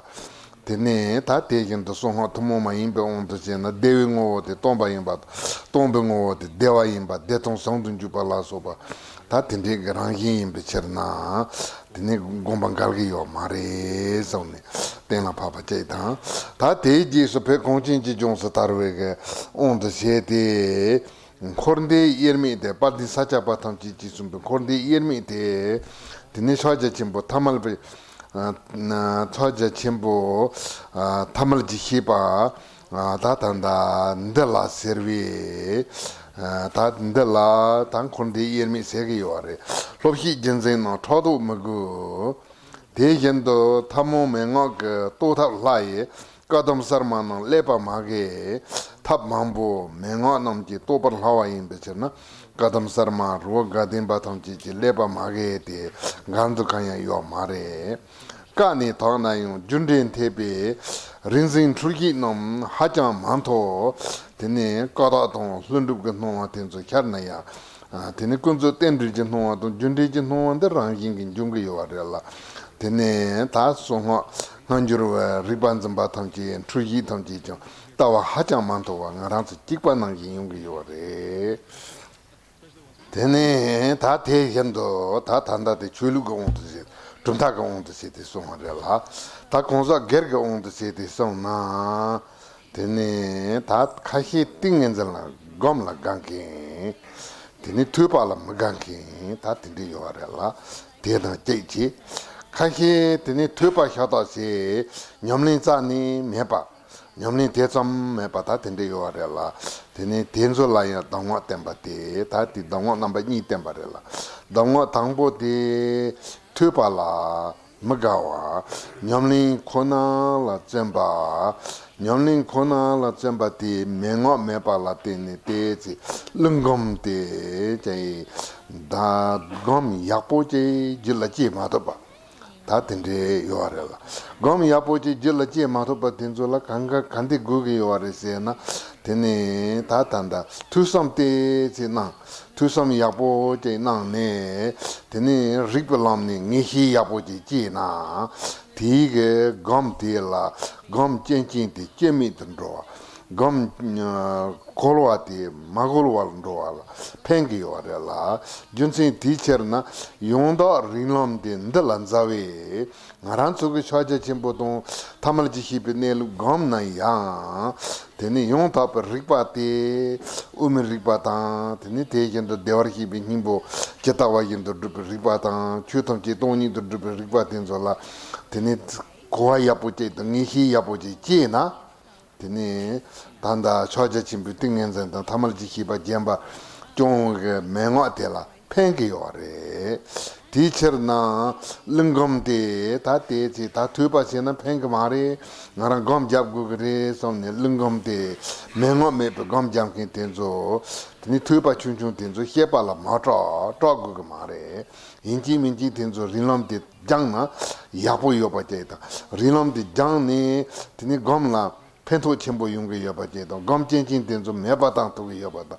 དེ་ནས་ད་དེ་བཞིན་དུ་གསང་སྔགས་ཐུན་མོང་མ་ཡིན་པའི་དབང་དུ་བྱས་ན། བདེ་བའི་ངོ་བོ་དེ་སྟོང་པ་ཡིན་པ་དང་སྟོང་པའི་ངོ་བོ་དེ་བདེ་བ་ཡིན་པ། བདེ་སྟོང་ཟུང་དུ་འཇུག་པ་ལ་སོགས་པ། ད་དེ་འདྲའི་གི་རང་བཞིན་ཡིན་པའི་ཕྱིར་ན། དེ་ནི་དགོངས་པ་འགལ་གྱི་ཡོད་མ་རེད་གསུངས་ནས་གཏན་ལ་ཕབ་པ་བཅས་དང་། ད་དེའི་རྗེས་སུ་བོད་གངས་ཅན་གྱི་ལྗོངས་སུ་དར་བའི་གི་དབང་དུ་བྱས་ཏེ། འཁོར་འདས་དབྱེར་མེད་དེ། དཔལ་ལྡན་ས་སྐྱ་པ་ཐམས་ཅད་ཀྱིས་གསུངས་པའི་འཁོར་འདས་དབྱེར་མེད་དེ། དེ་ནི་ཕྱག་རྒྱ་ཆེན་པོ་ཐ་མལ་པའི། ཨ། ཕྱག་རྒྱ་ཆེན་པོ། ཨ། ཐ་མལ་གྱི་བཤེས་པ། ཨ། ད་ད་ད་འདི་ལ་ཟེར་བས། ཨ། ད་འདི་ལ་ད་འཁོར་འདས་དབྱེར་མེད་ཟེར་གྱི་ཡོད་རེད། ལྷོ་བཤད་རྒྱུད་འཛིན་རྣམས་ཕྲག་དོག་མི་དགོས། དེ་བཞིན་དུ་ཐལ་མོ་མན་ངག་གི་རྟོགས་ཐབས་ལྷ་ཡི་བཀའ་གདམས་གསར་མ་རྣམས་ཀླད་པ་མ་གས། ཐབས་མང་པོ་མན་ངག་རྣམས་ཀྱིས་རྟོགས་པར་སླ་བ་ཡིན་པའི་ཕྱིར་ན། བཀའ་གདམས་གསར་མ་རི་བོ་དགའ་ལྡན་པ་ཐམས་ཅད་ཀྱི་ཀླད་པ་མ་གས་ཏེ་འགལ་འདུ་གང་ཡང་ཡོད་མ་རེད། བཀའ་ནི་དག་ན་ཡང་རྒྱུ་འབྲས་འཐད་པའི་རིག་འཛིན་འཁྲུལ་ཞིག་རྣམས་ཧ་ཅང་མང་ཐོག་དེ་ནས་བཀའ་རྟགས་དང་ལྷུན་གྲུབ་ཀྱི་སྣང་བ་དེ་ཚོ་ཤར་ན་ཡང་། ཨ། དེ་ནི་ཀུན་རྫོབ་རྟེན་འབྲེལ་གྱི་སྣང་བ་དང་རྒྱུ་འབྲས་ཀྱི་སྣང་བ་འདི་རང་བཞིན་གྱིས་འབྱུང་གི་ཡོད་པ་རེད་ལ། དེ་ནས་ད་གསང་སྔགས་སྔ་འགྱུར་བའི་རིག་པ་འཛིན་པ་ཐམས་ཅད་འཁྲུལ་ཞིག་ཐམས་ཅད་ཀྱང་ལྟ་བ་ཧ་ཅང་མ་མཐོ་བ་ང་རང་ཚོ་གཅིག་པ་ནང་བཞིན་ཡོང་གི་ཡོད་པ་རེད། དེ་ནས་ད་དེ་བཞིན་དུ་ད་ད་ལྟ་དེ་ཆོས་ལུགས་ཀྱི་དབང་དུ་བྱས། གྲུབ་མཐའ་གྱི་དབང་དུ་བྱས་ཏེ་གསུངས་པ་རེད་ལ། ད་གང་ཟག་སྒེར་གྱི་དབང་དུ་བྱས་ཏེ་གསུངས་ན། དེ་ནས་ད་ཁ་ཤས་ཏིང་ངེ་འཛིན་ལ་སྒོམ་ལ་དགའ་མཁན། དེ་ནས་ཐོས་པ་ལ་མི་དགའ་མཁན་ད་དེ་འདྲ་ཡོད་པ་རེད་ལ། དེ་དང་གཅིག་བྱས། ཁ་ཤས་དེ་ནས་ཐོས་པ་ཤ་སྟག་བྱས། ཉམས་ལེན་རྩ་ནས་མེད་པ། ཉམས་ལེན་དེ་ཙམ་མེད་པ་ད་དེ་འདྲ་ཡོད་པ་རེད་ལ། དེ་ནས་དེ་ཚོ་ལ་ཡང་གདམས་ངག་བསྟན་པ་དེ་ད་དེ་གདམས་ངག་རྣམ་པ་གཉིས་བསྟན་པ་རེད་ལ། གདམས་ངག་དང་པོ་དེ་ཐོས་པ་ལ་མི་དགའ་བ། ཉམས་ལེན་ཁོ་ན་ལ་བརྩོན་པ། ཉམས་ལེན་ཁོ་ན་ལ་བརྩོན་པ་དེ་མན་ངག་མེད་པ་ལ་བརྟེན་ནས་བལྟས་ཚེ་གླིང་སྒོམ་དེ་ཅིག་ད་སྒོམ་ཡག་པོ་ཅིག་རྒྱུད་ལ་སྐྱེས་མ་ཐུབ་པ། ད་དེ་འདྲའི་ཡོད་པ་རེད་ལ། སྒོམ་ཡག་པོ་ཅིག་རྒྱུད་ལ་སྐྱེས་མ་ཐུབ་པ་དེ་ཚོ་ལ་གང་ག་ག་འདི་དགོས་ཀྱི་ཡོད་པ་རེད་ཟེར་ན། དེ་ནི་ད་ད་ད་ཐོས་བསམ་ཏོག་ཙམ་གནང་། ཐོས་བསམ་ཡག་པོ་ཅིག་གནང་ནས། དེ་ནི་རིགས་པའི་ལམ་ནས་ངེས་ཤེས་ཡག་པོ་ཅིག་སྐྱེས་ན། དེའི་གི་སྒོམ་དེ་ལ་སྒོམ་རྐྱེན་ཅན་དེ་སྐྱེ་མེད་དུ་འགྲོ་བ། སྒོམ་གོལ་བ་དེ་མ་གོལ་བར་འགྲོ་བ་ལ་ཕན་གྱི་ཡོད་པ་རེད་ལ། རྒྱུ་མཚན་དེའི་ཕྱིར་ན་ཡང་དག་རིགས་ལམ་དེ་འདི་ལ་མཛའ་བས། ང་རང་ཚོ་གི་ཕྱག་རྒྱ་ཆེན་པོ་དང་ཐ་མལ་གྱི་བཤེས་པའི་གནས་ལུགས་སྒོམ་ན་ཡང་། དེ་ནི་ཡང་དག་པའི་རིག་པ་སྟེ། དབུ་མའི་རིག་པ་དང་། དེ་ནི་དེ་བཞིན་དུ་བདེ་བར་གཤེགས་པའི་སྙིང་པོ་ཇི་ལྟ་བ་བཞིན་དུ་སྒྲུབ་པའི་རིག་པ་དང་། ཆོས་ཐམས་ཅད་སྟོང་ཉིད་དུ་སྒྲུབ་པའི་རིག་པ་དེ་ཚོ་ལ། དེ་ནི་གོ་བ་ཡག་པོ་ཅིག་དང་ངེས་ཤེས་ཡག་པོ་ཅིག་སྐྱེས་ན། དེ་ནི་ད་ལྟ་ཕྱག་རྒྱ་ཆེན་པོའི་ཏིང་ངེ་འཛིན་དང་ཐ་མལ་གྱི་བཤེས་པ་རྗེན་པ་སྐྱོང་གི་མན་ངག་དེ་ལ་ཕན་གྱི་ཡོད་རེད། དེའི་ཕྱིར་ན་གླིང་སྒོམ་དེ་ད་དེ་ཚེ་ད་ཐོས་པ་བྱས་ན་ཕན་གི་མ་རེད། ང་རང་སྒོམ་རྒྱབ་དགོས་གི་རེད་བསམ་ནས་གླིང་སྒོམ་དེ་མན་ངག་མེད་པའི་སྒོམ་རྒྱབ་མཁན་དེ་ཚོ་དེ་ནི་ཐོས་པ་ཆུང་ཆུང་དེ་ཚོ་ཤེས་པ་ལ་མ་སྐྲག་སྐྲག་དགོས་གི་མ་རེད། ཡིན་གཅིག་མིན་གཅིག་དེ་ཚོ་རིགས་ལམ་དེ་སྦྱངས་ན་ཡག་པོ་ཡོད་པ་བཅས་དང་། རིགས་ལམ་དེ་སྦྱངས་ནས་དེ་ནི་སྒོམ་ལ་ཕན་ཐོགས་ཆེན་པོ་ཡོང་གི་ཡོད་པ་བཅས་དང་། སྒོམ་རྐྱེན་ཅན་དེ་ཚོ་མེད་པ་བཏང་ཐུབ་ཀྱི་ཡོད་པ་དང་།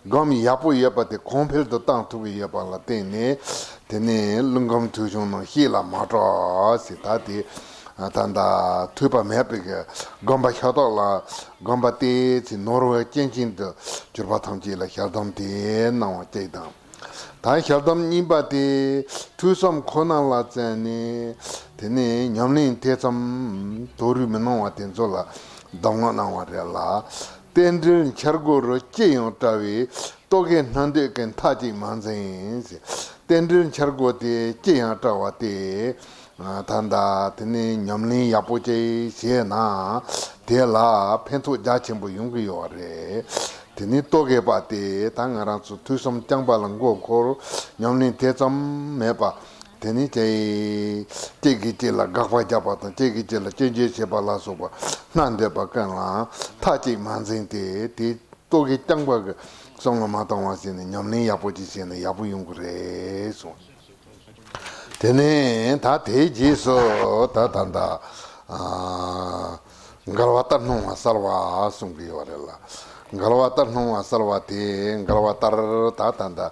སྒོམ་ཡག་པོ་ཡོད་པ་དེ་གོང་འཕེལ་དུ་བཏང་ཐུབ་ཀྱི་ཡོད་པ་ལ་བརྟེན་ནས། དེ་ནས་གླིང་སྒོམ་ཐོས་བྱུང་རྣམས་ཤེས་ལ་མ་སྐྲག་ཟེར། ད་དེ་ད་ལྟ་ཐོས་པ་མེད་པའི་གི་སྒོམ་པ་ཤ་སྟག་ལ་སྒོམ་པ་དེ་ཚེ་ནོར་བའི་རྐྱེན་ཅན་དུ་གྱུར་པ་ཐམས་ཅད་ལ་ཞལ་གདམས་དེ་གནང་བ་བཅས་དང་། ད་ཞལ་གདམས་གཉིས་པ་དེ་ཐོས་བསམ་ཁོ་ན་ལ་བརྩོན་ནས་དེ་ནས་ཉམས་ལེན་ཐེ་ཚོམ་དོ་རུང་མི་གནང་བ་དེ་ཚོ་ལ་གདམས་ངག་གནང་བ་རེད་ལ། རྟེན་འབྲེལ་འཆར་སྒོ་རུ་ཅི་ཡང་བཀྲ་བའི། རྟོག་གེ་སྣ་འདུས་ཀྱི་མཐའ་གཅིག་མ་འཛིན་ཟེར། རྟེན་འབྲེལ་འཆར་སྒོ་དེ་ཅི་ཡང་བཀྲ་བ་དེ། ད་ལྟ་དེ་ནས་ཉམས་ལེན་ཡག་པོ་ཅིག་བྱས་ན་དེ་ལ་ཕན་ཐོགས་རྒྱ་ཆེན་པོ་ཡོང་གི་ཡོད་རེད། དེ་ནི་རྟོག་གེ་པ་དེ་ད་ང་རང་ཚོ་ཐོས་བསམ་རྐྱང་པ་ལ་མགོ་འཁོར། ཉམས་ལེན་དེ་ཙམ་མེད་པ། དེ་ནི་ཅིག་གཅིག་གིས་གཅིག་ལ་དགག་པ་རྒྱག་པ་དང་། གཅིག་གིས་གཅིག་ལ་སྐྱོན་བརྗོད་བྱེད་པ་ལ་སོགས་པ་སྣ་འདུས་པ་ཀུན་ལ་མཐའ་གཅིག་མ་འཛིན་ཏེ། དེ་རྟོག་གེ་རྐྱང་པ་གི་བསམ་བློ་མ་བཏང་བ་བྱས་ནས་ཉམས་ལེན་ཡག་པོ་ཅིག་བྱས་ན་ཡག་པོ་ཡོང་གི་རེད་གསུངས། དེ་ནས་ད་དེའི་རྗེས་སུ་ད་ད་ད་ཨ་འགལ་བ་ལྟར་སྣང་བ་གསལ་བ་གསུང་གི་ཡོད་རེད་ལ། འགལ་བ་ལྟར་སྣང་བ་གསལ་བ་དེ་འགལ་བ་ལྟར་ད་ད་ད་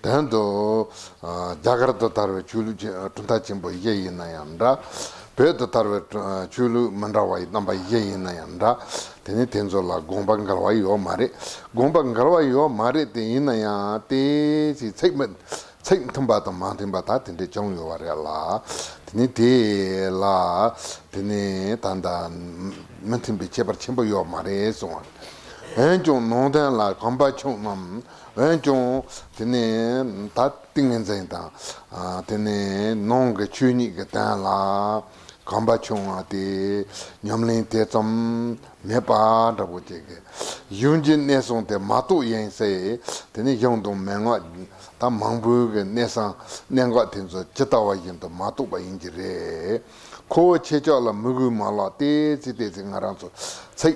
དོན་དུ་ཨ་རྒྱ་གར་དུ་དར་བའི་ཆོས་ལུགས་ཆེ་གྲུབ་མཐའ་ཆེན་པོ་བཞི་ཡིན་ན་ཡང་འདྲ། བོད་དུ་དར་བའི་ཆོས་ལུགས་མི་འདྲ་བ་ཡི་རྣམ་པ་བཞི་ཡིན་ན་ཡང་འདྲ། དེ་ནི་དེ་ཚོ་ལ་དགོངས་པ་འགལ་བ་ཡོད་མ་རེད། དགོངས་པ་འགལ་བ་ཡོད་མ་རེད་དེ། ཡིན་ན་ཡང་དེ་ཚིག་ཚིག་མི་ཚིག་མཐུན་པ་དང་མ་མཐུན་པ་ད་དེ་འདྲ་བྱུང་ཡོད་པ་རེད་ལ། དེ་ནི་དེ་ལ་དེ་ནི་ད་ལྟ་མི་མཐུན་པའི་ཁྱད་པར་ཆེན་པོ་ཡོད་མ་རེད་གསུངས་པ་རེད། འོན་ཀྱང་ནང་དོན་ལ་གོམས་པ་ཆུང་རྣམས། འོན་ཀྱང་དེ་ནི་ད་ཏིང་ངེ་འཛིན་དང་དེ་ནི་ནང་གི་ཆོས་ཉིད་ཀྱི་དོན་ལ་གོམས་པ་ཆུང་བ་དེ་ཉམས་ལེན་དེ་ཙམ་མེད་པ་འདྲ་པོ་ཅིག་གི་གཞུང་གི་གནད་གསུམ་དེ་མ་རྟོགས་ཡིན་ཟེར། དེ་ནི་གཞུང་དང་མན་ངག་ད་མང་པོའི་གི་གནད་གསང་གནད་འགག་དེ་ཚོ་ཇི་ལྟ་བ་བཞིན་དུ་མ་རྟོགས་པ་ཡིན་གྱི་རེད། ཁོ་བོ་ཁྱེད་ཅག་ལ་མི་གུས་མ་ལགས། ཏོག་ཙམ་ཏོག་ཙམ་ང་རང་ཚོ་ཚིག་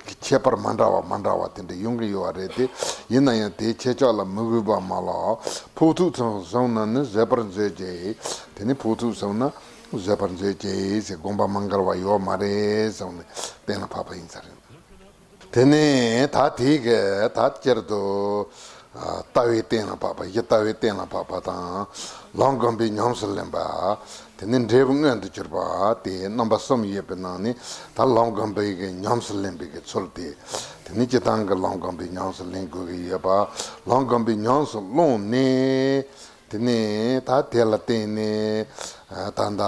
གི་ཁྱད་པར་མ་འདྲ་བ་མ་འདྲ་བ་དེ་འདྲ་ཡོང་གི་ཡོད་པ་རེད་དེ། ཡིན་ན་ཡང་དེ་ཁྱེད་ཅག་ལ་མི་གུས་པ་མ་ལགས། ཕོག་ཐུག་ཙམ་བཟུང་ན་ནི་བཟོད་པར་མཛོད་ཅིག། དེ་ནི་ཕོག་ཐུག་བཟུང་ན་བཟོད་པར་མཛོད་ཅིག་ཟེར། དགོངས་པ་མ་འགལ་བ་ཡོད་མ་རེད་བཟུང་ནས་གཏན་ལ་ཕབ་པ་ཡིན་ས་རེད། དེ་ནས་ད་དེ་གི་ད་སྤྱིར་དུ་ཨ་ལྟ་བའི་གཏན་ལ་ཕབ་པ། གཞི་ལྟ་བའི་གཏན་ལ་ཕབ་པ་དང་། ལམ་སྒོམ་པའི་ཉམས་སུ་ལེན་པ། དེ་ནས་འབྲས་བུ་མངོན་དུ་གྱུར་པ། དེ་རྣམ་པ་གསུམ་ཡོད་པའི་ནང་ནས་ད་ལམ་སྒོམ་པའི་གི་ཉམས་སུ་ལེན་པའི་གི་ཚུལ་དེ། དེ་ནས་སྤྱིར་བཏང་གི་ལམ་སྒོམ་པའི་ཉམས་སུ་ལེན་དགོས་ཀྱི་ཡོད་པ། ལམ་སྒོམ་པའི་ཉམས་སུ་བླངས་ནས། དེ་ནས་ད་དེ་ལ་བརྟེན་ནས་ཨ་ད་ལྟ་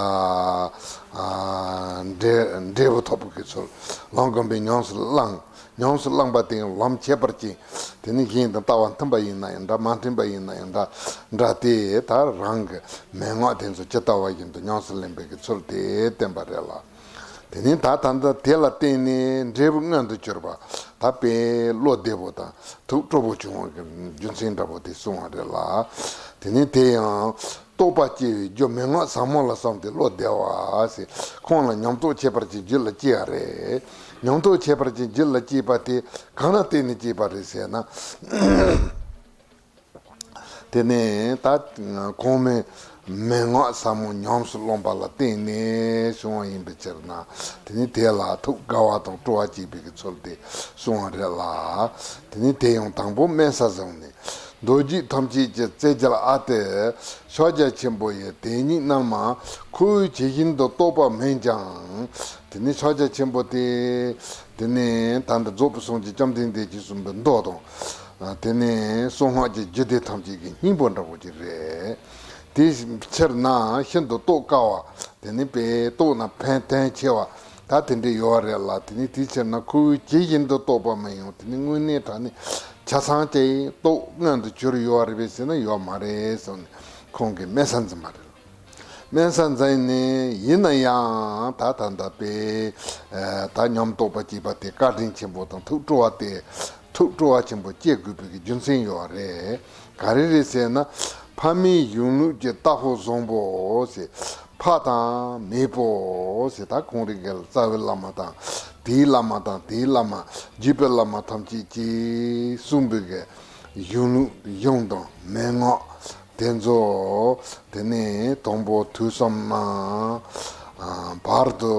ཨ་འབྲས་འབྲས་བུ་ཐོབ་པའི་གི་ཚུལ། ལམ་སྒོམ་པའི་ཉམས་སུ་བླངས། ཉམས་སུ་བླངས་པ་དེ་ཡང་ལམ་ཁྱད་པར་ཅན། དེ་ནི་གཞན་དང་ལྟ་བ་མཐུན་པ་ཡིན་ན་ཡང་འདྲ། མ་མཐུན་པ་ཡིན་ན་ཡང་འདྲ། འདྲ་སྟེ་ད་རང་གི་མན་ངག་དེ་ཚོ་ཇི་ལྟ་བ་བཞིན་དུ་ཉམས་སུ་ལེན་པའི་གི་ཚུལ་དེ་བསྟན་པ་རེད་ལ། དེ་ནི་ད་ད་ལྟ་དེ་ལ་བརྟེན་ནས་འབྲས་བུ་མངོན་དུ་གྱུར་པ། ད་དཔེ་བློ་བདེ་པོ་དང་ཐུགས་སྤྲོ་པོ་བྱུང་བ་གི་རྒྱུ་མཚན་འདྲ་པོ་དེ་གསུངས་པ་རེད་ལ། དེ་ནི་དེ་ཡང་རྟོགས་པ་སྐྱེ་བའི་རྒྱུ་མན་ངག་ཟབ་མོ་ལ་བསམས་ཏེ་བློ་བདེ་བ་ཟེར། ཁོང་ལ་ཉམས་རྟོགས་ཁྱད་པར་ཅན་རྒྱུད་ལ་སྐྱེ་བ་རེད། ཉམས་རྟོགས་ཁྱད་པར་ཅན་རྒྱུད་ལ་སྐྱེས་པ་དེ་གང་ལ་བརྟེན་ནས་སྐྱེས་པ་རེད་ཟེར་ན། དེ་ནས་ད་གོང་མའི་མན་ངག་ཟབ་མོ་ཉམས་སུ་བླངས་པ་ལ་བརྟེན་ནས་བྱུང་བ་ཡིན་པའི་ཕྱིར་ན། དེ་ནི་དེ་ལ་ཐུགས་དགའ་བ་དང་སྤྲོ་བ་སྐྱེས་པའི་གི་ཚུལ་དེ་གསུངས་པ་རེད་ལ། དེ་ནི་དེ་ཡང་དང་པོ་དམན་ས་བཟུང་ནས། མདོ་རྒྱུད་ཐམས་ཅད་ཀྱི་རྩེ་རྒྱལ་ཨ་ཏི་ཕྱག་རྒྱ་ཆེན་པོ་ཡི་དེ་ཉིད་རྣལ་མ་ཁོ་བོས་ཇི་བཞིན་དུ་རྟོགས་པ་མིན་ཀྱང་། དེ་ནི་ཕྱག་རྒྱ་ཆེན་པོ་དེ། དེ་ནི་ད་ལྟ་རྫོགས་པའི་སངས་རྒྱས་བཅོམ་ལྡན་འདས་ཀྱིས་གསུངས་པའི་མདོ་དང་། དེ་ནི་གསང་སྔགས་ཀྱི་རྒྱུད་སྡེ་ཐམས་ཅད་ཀྱི་སྙིང་པོ་འདྲ་པོ་ཅིག་རེད། དེའི་ཕྱིར་ན་ཤིན་ཏུ་རྟོགས་དཀའ་བ། དེ་ནི་དཔེ་རྟོགས་ན་ཕན་དོན་ཆེ་བ། ད་དེ་འདྲ་ཡོད་རེད་ལ། དེ་ནི་དེའི་ཕྱིར་ན་ཁོ་བོས་ཇི་བཞིན་དུ་རྟོགས་པ་མིན་ཡང་། དེ་ནི་དངོས་གནས་དྲང་གནས་ཆ་ཚང་ཅིག་རྟོགས་མངོན་དུ་གྱུར་ཡོད་རེད་པས་ཟེར་ན་ཡོད་མ་རེད་གསུངས་ནས་ཁོང་གིས་དམན་ས་འཛིན་པ་རེད། དམན་ས་འཛིན་ནས་ཡིན་ན་ཡང་ད་ད་ལྟ་དཔེ་ད་ཉམས་རྟོགས་པ་སྐྱེས་པ་དེ་བཀའ་དྲིན་ཆེན་པོ་དང་ཐུགས་སྤྲོ་བ་དེ། ཐུགས་སྤྲོ་བ་ཆེན་པོ་སྐྱེ་དགོས་པའི་རྒྱུ་མཚན་ཡོད་རེད། ག་རེ་རེད་ཟེར་ན། ཕ་མེས་གཞུང་ལུགས་ཀྱི་རྟགས་པོ་བཟང་པོ་ཟེར། ཕ་དང་མེས་པོ་ཟེར། ད་ཁོང་རང་གི་རྩ་བའི་བླ་མ་དང་། དེའི་བླ་མ་དང་། དེའི་བླ་མ། རྒྱུད་པའི་བླ་མ་ཐམས་ཅད་ཀྱིས་གསུངས་པའི་གི་གཞུང་ལུགས། གཞུང་དང་མན་ངག་དེ་ཚོ། དེ་ནས་དང་པོ་ཐོས་བསམ་གནང་། བར་དུ་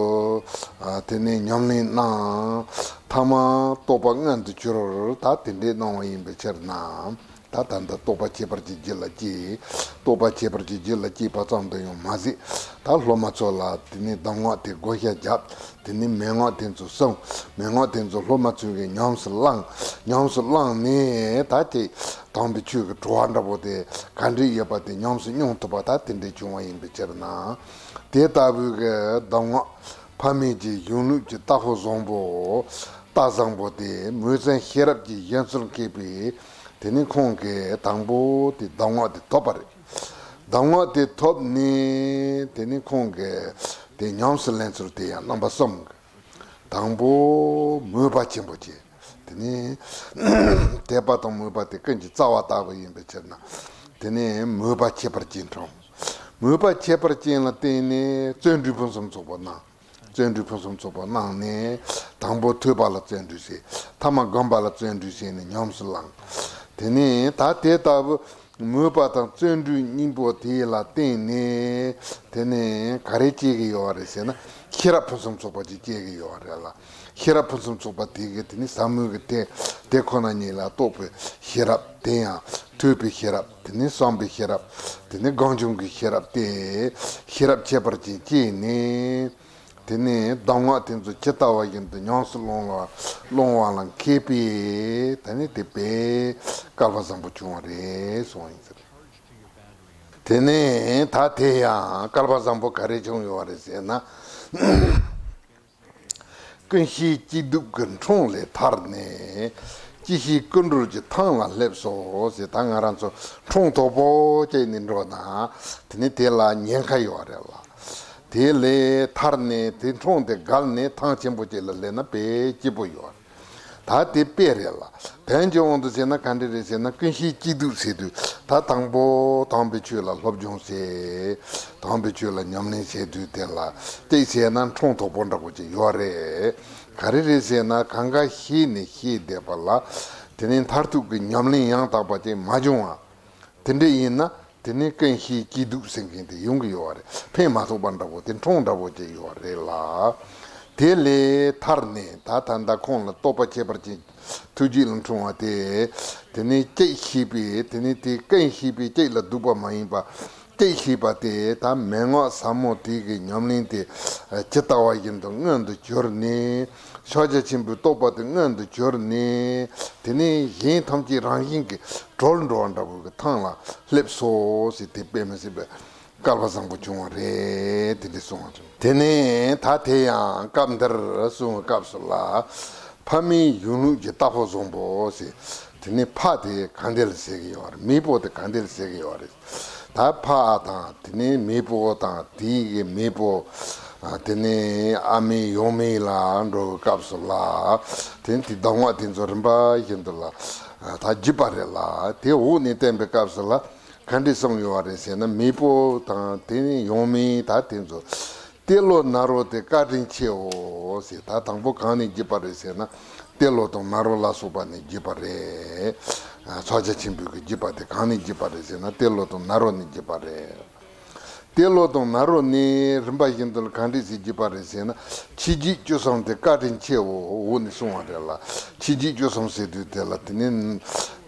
དེ་ནས་ཉམས་ལེན་གནང་། ཐ་མ་རྟོགས་པ་མངོན་དུ་གྱུར། ད་དེ་འདྲས་གནང་བ་ཡིན་པའི་ཕྱིར་ན། ད་ད་ལྟ་རྟོགས་པ་ཁྱད་པར་གྱི་རྒྱུད་ལ་སྐྱེས། རྟོགས་པ་ཁྱད་པར་གྱི་རྒྱུད་ལ་སྐྱེས་པ་ཙམ་དུ་ཡང་མ་ཟད། ད་སློབ་མ་ཚོ་ལ་དེ་ནས་གདམས་ངག་དེ་བགོ་བཤའ་བརྒྱབ། དེ་ནས་མན་ངག་དེ་ཚོ་གསུངས། མན་ངག་དེ་ཚོ་སློབ་མ་ཚོས་གི་ཉམས་སུ་བླངས། ཉམས་སུ་བླངས་ནས་ད་ཅིག་དམ་པའི་ཆོས་ཀྱི་གྲོགས་པོ་འདྲ་པོ་དེ་ག་འདྲས་ཡོད་པ་དེ་ཉམས་སུ་མྱོང་ཐུབ་པ་ད་དེ་འདྲས་བྱུང་བ་ཡིན་པའི་ཕྱིར་ན། དེ་ལྟ་བུའི་གི་གདམས་ངག་ཕ་མེས་ཀྱི་གཞུང་ལུགས་ཀྱི་རྟགས་པོ་བཟང་པོ། རྟགས་བཟང་པོ་དེ་མུས་ཚན་ཤེས་རབ་ཀྱི་གཞན་ཚུལ་མཁས་པས། དེ་ནས་ཁོང་གིས་དང་པོ་དེ་གདམས་ངག་དེ་ཐོབ་པ་རེད། གདམས་ངག་དེ་ཐོབ་ནས་དེ་ནས་ཁོང་གིས་དེ་ཉམས་སུ་ལེན་ཚུལ་དེ་ཡང་རྣམ་པ་གསུམ་གྱི། དང་པོ་མོས་པ་ཆེན་པོ་བྱས། དེ་ནས་དད་པ་དང་མོས་པ་དེ་ཀུན་གྱི་རྩ་བ་ལྟ་བུ་ཡིན་པའི་ཕྱིར་ན། དེ་ནས་མོས་པ་ཁྱད་པར་ཅན་འཁྲུངས། མོས་པ་ཁྱད་པར་ཅན་ལ་བརྟེན་ནས་བརྩོན་འགྲུས་ཕུན་སུམ་ཚོགས་པ་གནང་། བརྩོན་འགྲུས་ཕུན་སུམ་ཚོགས་པ་གནང་ནས། དང་པོ་ཐོས་པ་ལ་བརྩོན་འགྲུས་བྱས། ཐ་མ་སྒོམ་པ་ལ་བརྩོན་འགྲུས་བྱས་ནས་ཉམས་སུ་བླངས། དེ་ནས་ད་དེ་ལྟ་བུ་མོས་པ་དང་བརྩོན་འགྲུས་གཉིས་པོ་དེ་ལ་བརྟེན་ནས། དེ་ནས་ག་རེ་སྐྱེ་གི་ཡོད་རེད་ཟེར་ན། ཤེས་རབ་ཕུན་སུམ་ཚོགས་པ་ཅིག་སྐྱེ་གི་ཡོད་རེད་ལ། ཤེས་རབ་ཕུན་སུམ་ཚོགས་པ་དེ་གི་དེ་ནི་ཟབ་མོའི་གི་དེ། དེ་ཁོ་ན་ཉིད་ལ་རྟོགས་པའི་ཤེས་རབ། དེ་ཡང་ཐོས་པའི་ཤེས་རབ། དེ་ནི་བསམ་པའི་ཤེས་རབ། དེ་ནི་གང་བྱུང་གི་ཤེས་རབ་སྟེ། ཤེས་རབ་ཁྱད་པར་ཅན་སྐྱེས་ནས། དེ་ནས་གདམས་ངག་དེ་ཚོ་ཇི་ལྟ་བ་བཞིན་དུ་ཉམས་སུ་བླང་བ། བླང་བ་ལ་མཁས་པས། དེ་ནི་དེ་པས་བསྐལ་པ་བཟང་པོ་བྱུང་བ་རེད་གསུངས་ཡིན་ཟེར། དེ་ནས་ད་དེ་ཡང་བསྐལ་པ་བཟང་པོ་ག་རེ་བྱུང་ཡོད་རེད་ཟེར་ན། ཀུན་ཤེས་སྐྱིད་སྡུག་གི་འཕྲང་ལས་ཐར་ནས། སྐྱེ་ཤི་ཀུན་འགྲོར་གྱི་ཐང་ལ་སླེབས་སོ་ཟེར། ད་ང་རང་ཚོ་འཕྲང་དོག་པོ་བཅད་ནས་འགྲོ་ན། དེ་ནི་དེ་ལ་ཉེན་ཁ་ཡོད་རེད་ལ། དེ་ལས་ཐར་ནས་དེ་འཕྲང་དེ་བརྒལ་ནས་ཐང་ཆེན་པོ་ཅིག་ལ་སླེབས་ན་དཔེ་སྐྱིད་པོ་ཡོད་རེད། ད་དེ་དཔེ་རེད་ལ། དོན་གྱི་དབང་དུ་བྱས་ན་ག་འདྲ་རེད་ཟེར་ན། ཀུན་ཤེས་སྐྱིད་སྡུག་ཟེར་དུས། ད་དང་པོ་དམ་པའི་ཆོས་ལ་སློབ་སྦྱོང་བྱེད། དམ་པའི་ཆོས་ལ་ཉམས་ལེན་བྱེད་དུས་དེ་ལ་གཅིག་བྱས་ན་འཕྲང་དོག་པོ་འདྲ་པོ་ཅིག་ཡོད་རེད། ག་རེ་རེད་ཟེར་ན། གང་ག་ཤེས་ནས་ཤེས་བསྡད་པ་ལ། དེ་ནས་མཐར་ཐུག་གི་ཉམས་ལེན་ཡང་དག་པ་ཅིག་མ་བྱུང་བ། དེ་འདྲ་ཡིན་ན། དེ་ནས་ཀུན་ཤེས་སྐྱིད་སྡུག་ཟེར་མཁན་དེ་ཡོང་གི་ཡོད་རེད། ཕན་མ་ཐོགས་པ་འདྲ་པོ་དེ། འཕྲང་འདྲ་པོ་ཅིག་ཡོད་རེད་ལ། དེ་ལས་ཐར་ནས་ད་ད་ལྟ་ཁོང་ལ་རྟོགས་པ་ཁྱད་པར་ཅན་ཐུགས་རྗེ་ལ་འཁྲུངས་པ་དེ། དེ་ནས་གཅིག་ཤེས་པས། དེ་ནས་དེ་ཀུན་ཤེས་པས་གཅིག་ལ་འདུག་པ་མ་ཡིན་པ། གཅིག་ཤེས་པ་དེ་ད་མན་ངག་ཟབ་མོ་དེ་གི་ཉམས་ལེན་དེ་ཇི་ལྟ་བ་བཞིན་དུ་མངོན་དུ་གྱུར་ནས། ཕྱག་རྒྱ་ཆེན་པོའི་རྟོགས་པ་དེ་མངོན་དུ་གྱུར་ནས། དེ་ནས་གཞན་ཐམས་ཅད་རང་བཞིན་གྱིས་གྲོལ་འགྲོ་བ་འདྲ་པོ་གི་ཐང་ལ་སླེབས་སོ་ཟེར། དེ་དཔེ་མི་སྲིད་པའི་བསྐལ་པ་བཟང་པོ་བྱུང་བ་རེད། དེ་འདྲ་གསུངས་པ་བྱུང་། དེ་ནས་ད་དེ་ཡང་སྐབས་འདིར་གསུངས་པའི་སྐབས་སུ་ལ། ཕ་མེས་གཞུང་ལུགས་ཀྱི་རྟགས་པོ་བཟང་པོ་ཟེར། དེ་ནས་ཕ་དེ་ག་འདྲ་ལ་ཟེར་གྱི་ཡོད་རེད། མེས་པོ་དེ་ག་འདྲ་ལ་ཟེར་གྱི་ཡོད་རེད། ད་ཕ་དང་དེ་ནས་མེས་པོ་དང་དེའི་གི་མེས་པོ། དེ་ནས་ཨ་མའི་ཡང་མེས་ལ་འགྲོ་བའི་སྐབས་སུ་ལ། དེ་ནས་དེ་གདམས་ངག་དེ་ཚོ་རིམ་པ་བཞིན་དུ་ལ་ད་བརྒྱུད་པ་རེད་ལ། དེ་འོག་ནས་བསྟན་པའི་སྐབས་སུ་ལ་ག་འདྲ་གསུངས་ཡོད་རེད་ཟེར་ན། མེས་པོ་དང་དེ་ནས་ཡང་མེས་ད་དེ་ཚོ། ཏེ་ལོ་ནཱ་རོ་ཏེ་བཀའ་དྲིན་ཆེའོ་ཟེར། ད་དང་པོ་གང་ནས་བརྒྱུད་པ་རེད་ཟེར་ན། ཏེ་ལོ་དང་ནཱ་རོ་ལ་སོགས་པ་ནས་བརྒྱུད་པ་རེད། ཕྱག་རྒྱ་ཆེན་པོའི་གི་བརྒྱུད་པ་དེ་གང་ནས་བརྒྱུད་པ་རེད་ཟེར་ན། ཏེ་ལོ་དང་ནཱ་རོ་ནས་བརྒྱུད་པ་རེད། ཏེ་ལོ་དང་ནཱ་རོ་ནས་རིམ་པ་བཞིན་དུ་གང་འདྲ་ཞིག་བརྒྱུད་པ་རེད་ཟེར་ན། ཆོས་བརྒྱུད་བཅུ་གསུམ་དེ་བཀའ་དྲིན་ཆེའོ་འོག་ནས་གསུངས་པ་རེད་ལ། ཆོས་བརྒྱུད་བཅུ་གསུམ་ཟེར་དུས་དེ་ལ་དེ་ནས་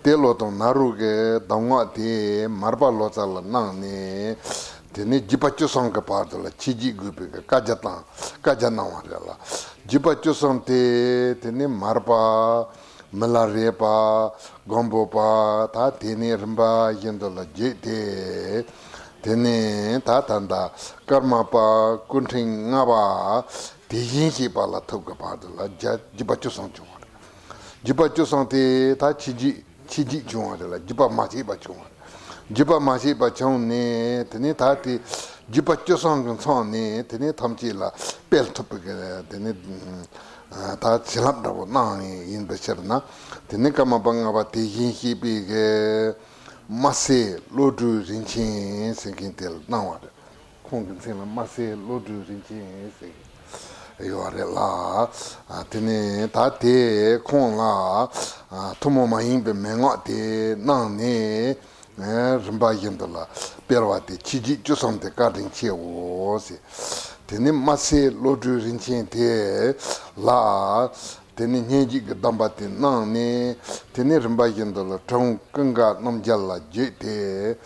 ཏེ་ལོ་དང་ནཱ་རོ་གི་གདམས་ངག་དེ་མར་པ་ལོ་ཙཱ་ལ་གནང་ནས། དེ་ནས་བརྒྱུད་པ་བཅུ་གསུམ་གྱི་བར་དུ་ལ་ཆོས་བརྒྱུད་དགོས་པའི་བཀའ་རྒྱ་དང་བཀའ་རྒྱ་གནང་བ་རེད་ལ། བརྒྱུད་པ་བཅུ་གསུམ་དེ་དེ་ནས་མར་པ། མི་ལ་རས་པ། མགོན་པོ་པ། ད་དེ་ནས་རིམ་པ་བཞིན་དུ་ལ་བརྒྱུད་དེ། དེ་ནས་ད་ད་ལྟ་ཀརྨ་པ། སྐུ་ཕྲེང་ལྔ་པ། དེ་བཞིན་གཤེགས་པ་ལ་ཐུག་གི་བར་དུ་ལ་བརྒྱུད་པ་བཅུ་གསུམ་བྱུང་བ་རེད། བརྒྱུད་པ་བཅུ་གསུམ་དེ་ད་ཆོས་བརྒྱུད་ཆོས་བརྒྱུད་བྱུང་བ་རེད་ལ། བརྒྱུད་པ་མ་ཆད་པ་བྱུང་བ་རེད། བརྒྱུད་པ་མ་ཆད་པ་བྱུང་ནས་དེ་ནས་ད་དེ་བརྒྱུད་པ་བཅུ་གསུམ་གྱི་མཚམས་ནས་དེ་ནས་ཐམས་ཅད་ལ་སྤེལ་ཐུབ་པའི་གི་དེ་ནས་ད་བྱིན་རླབས་འདྲ་པོ་གནང་ཡིན་པའི་ཕྱིར་ན། དེ་ནས་ཀརྨ་པ་ལྔ་པ་དེ་བཞིན་གཤེགས་པའི་གི་ དམར་སེར་བློ་གྲོས་རིན་ཆེན་ཟེར་མཁན་དེ་ལ་གནང་བ་རེད། ཁོང་གི་མཚན་ལ་དམར་སེར་བློ་གྲོས་རིན་ཆེན་ཟེར་གྱི་ཡོད་རེད་ལ། ཨ། དེ་ནས་ད་དེ་ཁོང་ལ། ཨ། ཐུན་མོང་མ་ཡིན་པའི་མན་ངག་དེ་གནང་ནས། ཨ། རིམ་པ་བཞིན་དུ་ལ་སྤེལ་བ་དེ་ཕྱི་རྒྱུད་བཅུ་གསུམ་དེ་བཀའ་དྲིན་ཆེའོ་ཟེར། དེ་ནས་དམར་སེར་བློ་གྲོས་རིན་ཆེན་དེ་ལ། དེ་ནས་སྙན་བརྒྱུད་ཀྱི་གདམས་པ་དེ་གནང་ནས། དེ་ནས་རིམ་པ་བཞིན་དུ་ལ་དྲུང་ཀུན་དགའ་རྣམ་རྒྱལ་ལ་བརྒྱུད་དེ།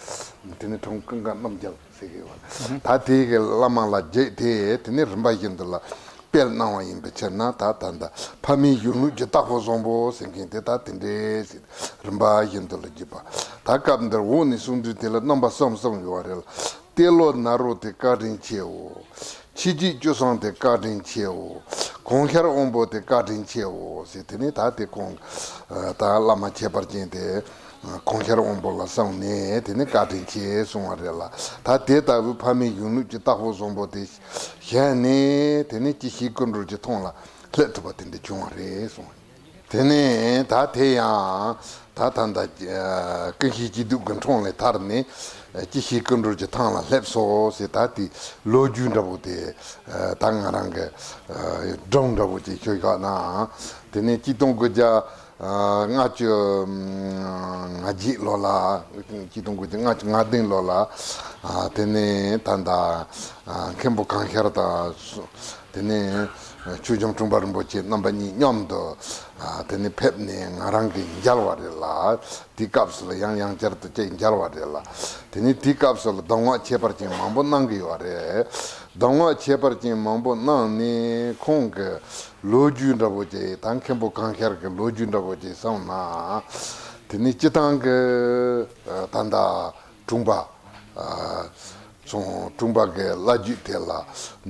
དེ་ནས་དྲུང་ཀུན་དགའ་རྣམ་རྒྱལ་ཟེར་གྱི་ཡོད། ད་དེ་གི་བླ་མ་ལ་བརྒྱུད་དེ། དེ་ནས་རིམ་པ་བཞིན་དུ་ལ་སྤེལ་གནང་བ་ཡིན་པའི་ཕྱིར་ན། ད་ད་ལྟ་ཕ་མེས་གཞོན་ནུ་གྱི་དྭགས་པོ་བཟང་པོ་ཟེར་མཁན་དེ་ད་དེ་འདྲས་ཟེར། རིམ་པ་བཞིན་དུ་ལ་བརྒྱུད་པ། ད་སྐབས་འདིར་འོག་ནས་གསུངས་དུས་དེ་ལ་རྣམ་པ་གསུམ་གསུམ་ཡོད་རེད་ལ། ཏེ་ལོ་ནཱ་རོ་དེ་བཀའ་དྲིན་ཆེའོ། ཕྱི་རྒྱུད་བཅུ་གསུམ་དེ་བཀའ་དྲིན་ཆེའོ། གོང་ཤར་དབང་པོ་དེ་བཀའ་དྲིན་ཆེའོ་ཟེར། དེ་ནས་ད་དེ་ཁོང་། ཨ། ད་བླ་མ་ཁྱད་པར་ཅན་དེ། ཨ། གོང་ཤར་དབང་པོ་ལ་གསུངས་ནས། དེ་ནས་བཀའ་དྲིན་ཆེ་གསུང་བ་རེད་ལ། ད་དེ་ལྟ་བུའི་ཕ་མེས་གཞོན་ནུ་གྱི་དྭགས་པོ་བཟང་པོ་དེ་ཞལ་ནས། དེ་ནས་སྐྱེ་ཤི་ཀུན་འགྲོལ་གྱི་མཐོངས་ལ་སླེབས་ཐུབ་པ་དེ་འདྲ་བྱུང་བ་རེད་གསུངས། དེ་ནས་ད་དེ་ཡང་ད་ད་ལྟ་ཀུན་ཤེས་སྐྱིད་སྡུག་གི་འཕྲང་ལས་ཐར་ནས་སྐྱེ་ཤི་ཀུན་འགྲོལ་གྱི་ཐང་ལ་སླེབས་སོ་ཟེར། ད་དེ་ལོ་རྒྱུས་འདྲ་པོ་དེ། ད་ང་རང་གི་སྒྲུང་འདྲ་པོ་ཅིག་ཤོད་ཡོད་ན། དེ་ནས་གཅིག་སྟོང་དགུ་བརྒྱ་ལྔ་བཅུ་ང་བརྒྱད་ལོ་ལ། གཅིག་སྟོང་དགུ་བརྒྱ་ལྔ་བཅུ་ང་བདུན་ལོ་ལ། དེ་ནས་ད་ལྟ་མཁན་པོ་གང་ཤར་དང་། དེ་ནས་ཆོས་སྐྱོང་དྲུང་པ་རིན་པོ་ཆེ་རྣམ་པ་གཉིས་མཉམ་དུ། ཨ། དེ་ནས་ཕེབས་ནས་ང་རང་གིས་མཇལ་བ་རེད་ལ། དེའི་སྐབས་སུ་ལ་ཡང་ཡང་བསྐྱར་དུ་ཅིག་མཇལ་བ་རེད་ལ། དེ་ནས་དེའི་སྐབས་སུ་ལ་གདམས་ངག་ཁྱད་པར་ཅན་མང་པོ་གནང་གི་ཡོད་རེད། གདམས་ངག་ཁྱད་པར་ཅན་མང་པོ་གནང་ནས། ཁོང་གི་ལོ་རྒྱུས་འདྲ་པོ་ཅིག་ད་མཁན་པོ་གང་ཤར་གྱི་ལོ་རྒྱུས་འདྲ་པོ་ཅིག་གསུངས་ན། དེ་ནས་སྤྱི་བཏང་གི། ཨ། ད་ལྟ་དྲུང་པ། ཨ། ཚོང་དྲུང་པ་གི་བླ་བརྒྱུད་དེ་ལ་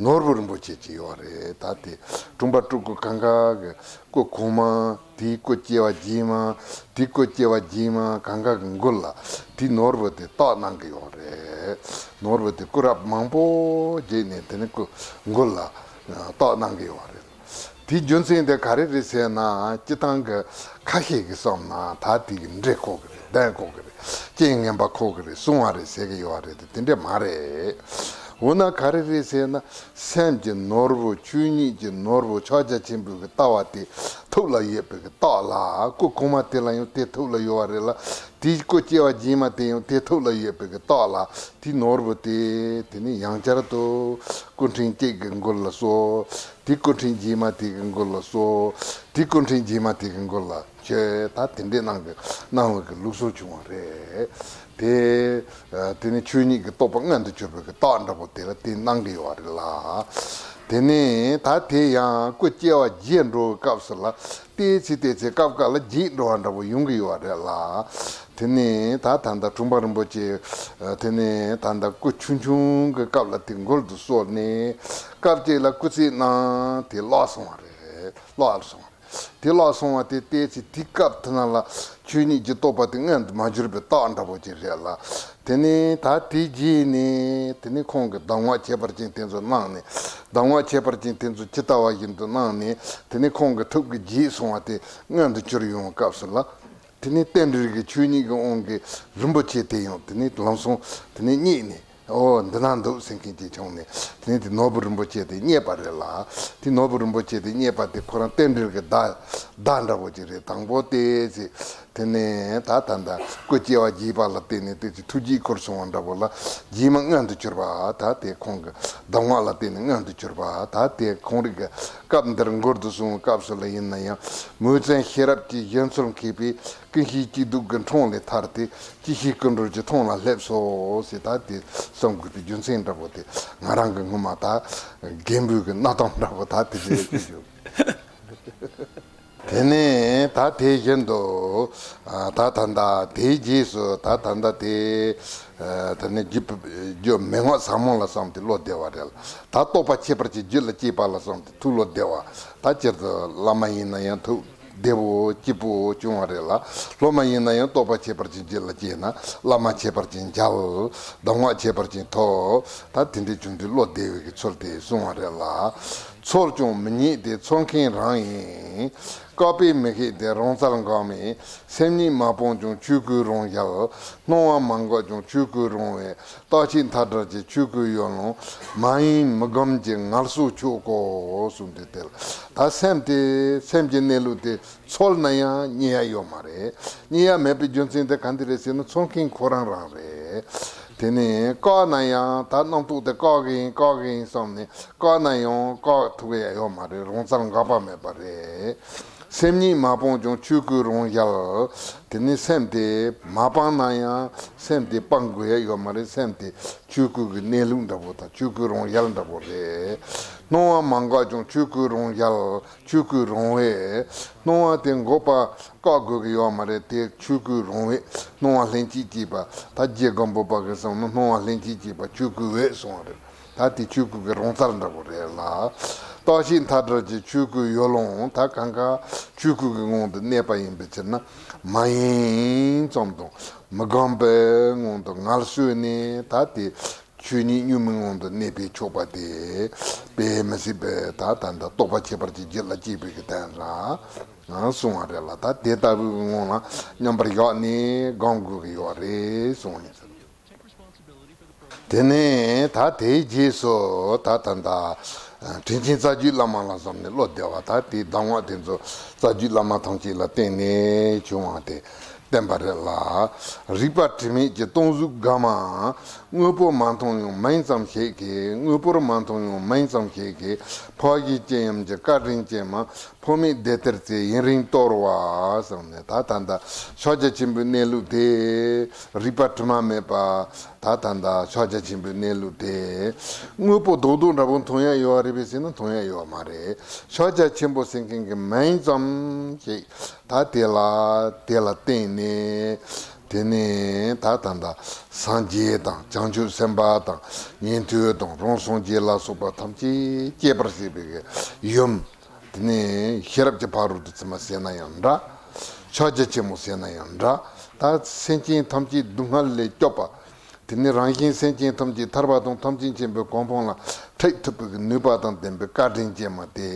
ནོར་བུ་རིན་པོ་ཆེ་ཅིག་ཡོད་རེད། ད་དེ་དྲུང་པ་སྤྲུལ་སྐུ་གང་ག་གི་སྐུ་གོང་མ། དེའི་སྐུ་སྐྱེ་བ་རྗེས་མ། དེའི་སྐུ་སྐྱེ་བ་རྗེས་མ་གང་ག་གི་མགུལ་ལ་དེའི་ནོར་བུ་དེ་བཏགས་གནང་གི་ཡོད་རེད། ནོར་བུ་དེ་སྐུ་རབས་མང་པོ་བརྒྱུད་ནས་དེ་ནི་སྐུ་མགུལ་ལ་བཏགས་གནང་གི་ཡོད་རེད། དེའི་རྒྱུ་མཚན་དེ་ག་རེ་རེད་ཟེར་ན། སྤྱི་བཏང་གི་ཁ་ཤས་ཀྱིས་བསམ་ན། ད་དེ་གི་འགྲེལ་དགོས་ཀྱི་རེད། ལྡན་དགོས་ཀྱི་རེད། རྐྱེན་ངན་པ་འཁོར་གྱི་རེད། གསུང་བ་རེད་ཟེར་གྱི་ཡོད་རེད་དེ། དེ་འདྲ་མ་རེད། འོ་ན་ག་རེ་རེད་ཟེར་ན། སེམས་ཀྱི་ནོར་བུ། ཆོས་ཉིད་ཀྱི་ནོར་བུ། ཕྱག་རྒྱ་ཆེན་པོའི་གི་ལྟ་བ་དེ་ཐུགས་ལ་ཡོད་པའི་གི་རྟགས་ལ། སྐུ་གོང་མ་དེ་ལ་ཡང་དེ་ཐུགས་ལ་ཡོད་པ་རེད་ལ། དེའི་སྐུ་སྐྱེ་བ་རྗེས་མ་དེ་ཡང་དེ་ཐུགས་ལ་ཡོད་པའི་གི་རྟགས་ལ། དེའི་ནོར་བུ་དེ་དེ་ནི་ཡང་བསྐྱར་དུ་སྐུ་ཕྲེང་གཅིག་གི་མགུལ་ལ་གསོལ། དེ་སྐུ་ཕྲེང་རྗེས་མ་དེ་གི་མགུལ་ལ་གསོལ། དེ་སྐུ་ཕྲེང་རྗེས་མ་དེ་གི་མགུལ་ལ་མཆོད། ད་དེ་འདྲའི་གནང་གི་གནང་བའི་གི་ལུགས་སྲོལ་བྱུང་བ་རེད། དེ། ཨ། དེ་ནི་ཆོས་ཉིད་ཀྱི་རྟོགས་པ་མངོན་དུ་གྱུར་པའི་གི་རྟགས་འདྲ་པོ་དེ་ལ་དེ་གནང་གི་ཡོད་རེད་ལ། དེ་ནས་ད་དེ་ཡང་སྐུ་སྐྱེ་བ་རྗེས་འགྲོ་བའི་སྐབས་སུ་ལ་ཏོག་ཙམ་ཏོག་ཙམ་སྐབས་འགའ་ལ་རྗེས་འགྲོ་བ་འདྲ་པོ་ཡོང་གི་ཡོད་རེད་ལ། དེ་ནས་ད་ད་ལྟ་དྲུང་པ་རིན་པོ་ཆེ། ཨ། དེ་ནས་ད་ལྟ་སྐུ་ཆུང་ཆུང་གི་སྐབས་ལ་དེ་མགུལ་དུ་གསོལ་ནས། སྐབས་གཅིག་ལ་སྐུ་ཚེ་གནང་། དེ་བརླག་སོང་བ་རེད། བརླག་སོང་བ་རེད། དེ་བརླག་སོང་བ་དེ་ཏོག་ཙམ་དེའི་སྐབས་དེ་ན་ལ་ཆོས་ཉིད་ཀྱི་རྟོགས་པ་དེ་མངོན་དུ་མ་གྱུར་པའི་རྟགས་འདྲ་པོ་ཅིག་རེད་ལ། དེ་ནས་ད་དེའི་རྗེས་ནས་དེ་ནས་ཁོང་གིས་གདམས་ངག་ཁྱད་པར་ཅན་དེ་ཚོ་གནང་ནས། གདམས་ངག་ཁྱད་པར་ཅན་དེ་ཚོ་ཇི་ལྟ་བ་བཞིན་དུ་གནང་ནས། དེ་ནས་ཁོང་གི་ཐུགས་ཀྱི་རྗེས་སོང་བ་དེ་མངོན་དུ་གྱུར་ཡོང་བའི་སྐབས་སུ་ལ། དེ་ནས་རྟེན་འབྲེལ་གྱི་ཆོས་ཉིད་ཀྱི་དབང་གིས་རིན་པོ་ཆེ་དེ་ཡང་དེ་ནས་ལམ་སང་དེ་ནས་རྙེད་ནས། ཨོ། འདི་ན་འདུག་ཟེར་མཁན་ཅིག་བྱུང་ནས། དེ་ནས་དེ་ནོར་བུ་རིན་པོ་ཆེ་དེ་རྙེད་པ་རེད་ལ། དེ་ནོར་བུ་རིན་པོ་ཆེ་དེ་རྙེད་པ་དེ་ཁོ་རང་རྟེན་འབྲེལ་གྱི་བརྡ་བརྡ་འདྲ་པོ་ཅིག་རེད། དང་པོ་དེ་ཟེར། དེ་ནས་ད་ད་ད་སྐུ་སྐྱེ་བ་རྗེས་པ་ལ་བརྟེན་ནས་དེ་ཚེ་ཐུགས་རྗེས་འཁོར་སོང་བ་འདྲ་པོ་ལ། རྗེས་མ་མངོན་དུ་གྱུར་པ། ད་དེ་ཁོང་གི་གདམས་ངག་ལ་བརྟེན་ནས་མངོན་དུ་གྱུར་པ། ད་དེ་ཁོང་རིགས་ཀྱི་སྐབས་འདིར་མགུལ་དུ་གསུངས་པའི་སྐབས་སུ་ལ་ཡིན་ན་ཡང་། མོས་བཙན་ཤེས་རབ་ཀྱི་བཞེད་ཚུལ་མཁས་པའི་ཀུན་ཤེས་སྐྱིད་སྡུག་གི་འཕྲང་ལས་ཐར་ཏེ། སྐྱེ་ཤི་ཀུན་འགྲོལ་གྱི་མཐོངས་ལ་སླེབས་སོ་ཞེས། ད་དེ་གསུང་དགོས་པའི་རྒྱུ་མཚན་འདྲ་པོ་དེ་ང་རང་གི་སྔོན་མ་ད་རྒན་པོའི་གི་གནའ་གཏམ་འདྲ་པོ་ད་དེ་འདྲ་ཞིག་ཡོད། དེ་ནས་ད་དེ་བཞིན་དུ། ཨ། ད་ད་ལྟ་དེའི་རྗེས་སུ། ད་ད་ལྟ་དེ། ཨ། ད་ནི་རྒྱུད་རྒྱུད་མན་ངག་ཟབ་མོ་ལ་བསམ་སྟེ་བློ་བདེ་བ་རེད། ད་རྟོགས་པ་ཁྱད་པར་ཅན་རྒྱུད་ལ་སྐྱེས་པ་ལ་བསམ་སྟེ་ཐུགས་བློ་བདེ་བ། ད་སྤྱིར་དུ་བླ་མ་ཡིན་ན་ཡང་ཐུགས་བདེ་པོ་སྐྱིད་པོ་བྱུང་བ་རེད་ལ། སློབ་མ་ཡིན་ན་ཡང་རྟོགས་པ་ཁྱད་པར་ཅན་རྒྱུད་ལ་སྐྱེས་ན་བླ་མ་ཁྱད་པར་ཅན་མཇལ། གདམས་ངག་ཁྱད་པར་ཅན་ཐོབ། ད་དེ་འདྲའི་བྱུང་དུས་བློ་བདེ་བའི་གི་ཚུལ་དེ་གསུང་བ་རེད་ལ། ཚོར་ཀྱང་མི་རྙེད་དེ་ཚོར་མཁན་རང་ཡིན། བཀག་པས་མི་ཤིགས་ཏེ་རང་རྩལ་འགགས་མེད། སེམས་ཉིད་མ་སྤངས་ཀྱང་ཆོས་སྐུར་རང་གཞལ། སྣང་བ་མ་འགགས་ཀྱང་ཆོས་སྐུར་རང་བས། རྟག་ཆད་མཐའ་བྲལ་གྱི་ཆོས་སྐུའི་ཡུལ་ལུང་། མ་ཡེངས་མི་སྒོམ་གྱི་ངལ་གསོ་མཆོག་གོ་གསུངས་ཏེ་དེ་ལ། ད་སེམས་དེ་སེམས་ཀྱི་གནས་ལུགས་དེ་འཚོལ་ན་ཡང་རྙེད་ཡ་ཡོད་མ་རེད། རྙེད་ཡ་མེད་པའི་རྒྱུ་མཚན་དེ་ག་འདི་རེད་ཟེར་ན་འཚོལ་མཁན་ཁོ་རང་རང་རེད། དེ་ནས་བཀག་ན་ཡང་ད་རྣམ་རྟོག་དེ་བཀག་གི་ཡིན་བཀག་གི་ཡིན་བསམ་ནས་བཀག་ན་ཡང་བཀག་ཐུབ་ཡ་ཡོད་མ་རེད། རང་རྩལ་འགག་པ་མེད་པ་རེད། སེམས་ཉིད་མ་སྤངས་ཀྱང་ཆོས་སྐུར་རང་གཞལ། དེ་ནས་སེམས་དེ་མ་སྤངས་ན་ཡང་སེམས་དེ་སྤང་དགོས་ཡ་ཡོད་མ་རེད། སེམས་དེ་ཆོས་སྐུ་གི་གནས་ལུགས་འདྲ་པོ་དང་ཆོས་སྐུ་རང་གཞལ་འདྲ་པོ་རེད། སྣང་བ་མ་འགགས་ཀྱང་ཆོས་སྐུ་རང་གཞལ། ཆོས་སྐུ་རང་བས། སྣང་བ་དེ་འགག་པ་བཀག་དགོས་ཀྱི་ཡོད་མ་རེད། དེ་ཆོས་སྐུ་རང་བས་སྣང་བ་ལྷན་ཅིག་སྐྱེས་པ། ད་རྗེ་སྒམ་པོ་པ་གིས་གསུངས་ན་སྣང་བ་ལྷན་ཅིག་སྐྱེས་པ་ཆོས་སྐུ་བས་གསུངས་པ་རེད། ད་དེ་ཆོས་སྐུ་གི་རང་རྩལ་འདྲ་པོ་རེད་ལ། རྟག་ཆད་མཐའ་བྲལ་གྱི་ཆོས་སྐུའི་ཡུལ་ལུང་། ད་གང་ག་ཆོས་སྐུ་གི་ངང་དུ་གནས་པ་ཡིན་པའི་ཕྱིར་ན། མ་ཡེངས་ཙམ་དང་མི་སྒོམ་པའི་ངང་དུ་ངལ་གསོས་ནས་ད་དེ་ཆོས་ཉིད་གཉུག་མའི་ངང་དུ་གནས་པས་ཆོག་པ་སྟེ། དཔེ་མི་སྲིད་པའི་ད་ད་ལྟ་རྟོགས་པ་ཁྱད་པར་གྱི་རྒྱུད་ལ་སྐྱེས་པའི་གི་དོན་ར་གསུང་བ་རེད་ལ། ད་དེ་ལྟ་བུའི་ངང་ལ་མཉམ་པར་བཞག་ནས་སྒོམ་དགོས་ཀྱི་ཡོད་རེད་གསུང་བ་ཡིན། དེ་ནས་ད་དེའི་རྗེས་སུ་ད་ད་ད་དྲིན་ཅན་རྩ་བརྒྱུད་བླ་མ་ལ་བསམ་ནས་བློ་བདེ་བ་ད་དེའི་གདམས་ངག་དེ་ཚོ་རྩ་བརྒྱུད་བླ་མ་ཐམས་ཅད་ལ་བརྟེན་ནས་བྱུང་བ་དེ་བསྟན་པ་རེད་ལ། རིག་པ་དྲི་མེད་ཀྱི་སྟོང་གཟུགས་དགའ་མ། དངོས་པོ་མ་མཐོང་ཡང་མིང་ཙམ་ཤེས་མཁན། དངོས་པོར་མ་མཐོང་ཡང་མིང་ཙམ་ཤེས་མཁན། འཕགས་བཞི་སྤྱི་དབྱིངས་ཀྱི་བཀའ་དྲིན་ཅན་མ། འཕོ་མེད་བདེ་སྟེར་ཚེ་ཡུན་རིང་སྟོར་བ་གསུངས་ནས། ད་ད་ལྟ་ཕྱག་རྒྱ་ཆེན་པོའི་གནས་ལུགས་དེ་རིག་པ་དྲི་མ་མེད་པ། ད་ད་ལྟ་ཕྱག་རྒྱ་ཆེན་པོའི་གནས་ལུགས་དེ་དངོས་པོ་རྡོག་རྡོག་འདྲ་པོ་མཐོང་ཡ་ཡོད་རེད་པས་ཟེར་ན་མཐོང་ཡ་ཡོད་མ་རེད། ཕྱག་རྒྱ་ཆེན་པོ་ཟེར་མཁན་གྱི་མིང་ཙམ་ཞིག་ད་དེ་ལ་དེ་ལ་བརྟེན་ནས། དེ་ནས་ད་ད་ལྟ་སངས་རྒྱས་དང་བྱང་ཆུབ་སེམས་དཔའ་དང་ཉན་ཐོས་དང་རང་སངས་རྒྱས་ལ་སོགས་པ་ཐམས་ཅད་སྐྱེད་པར་བྱེད་པའི་ཡུམ། དེ་ནས་ཤེས་རབ་ཀྱི་ཕ་རོལ་ཏུ་ཕྱིན་པ་ཟེར་ན་ཡང་འདྲ། ཕྱག་རྒྱ་ཆེན་པོ་ཟེར་ན་ཡང་འདྲ། ད་སེམས་ཅན་ཐམས་ཅད་སྡུག་བསྔལ་ལས་སྐྱོབ་པ། དེ་ནས་རང་གཞན་སེམས་ཅན་ཐམས་ཅད་ཐར་པ་དང་ཐམས་ཅད་མཁྱེན་པའི་གོ་འཕང་ལ་ཁྲིད་ཐུབ་པའི་ནུས་པ་དང་ལྡན་པའི་བཀའ་དྲིན་ཅན་མ་དེ།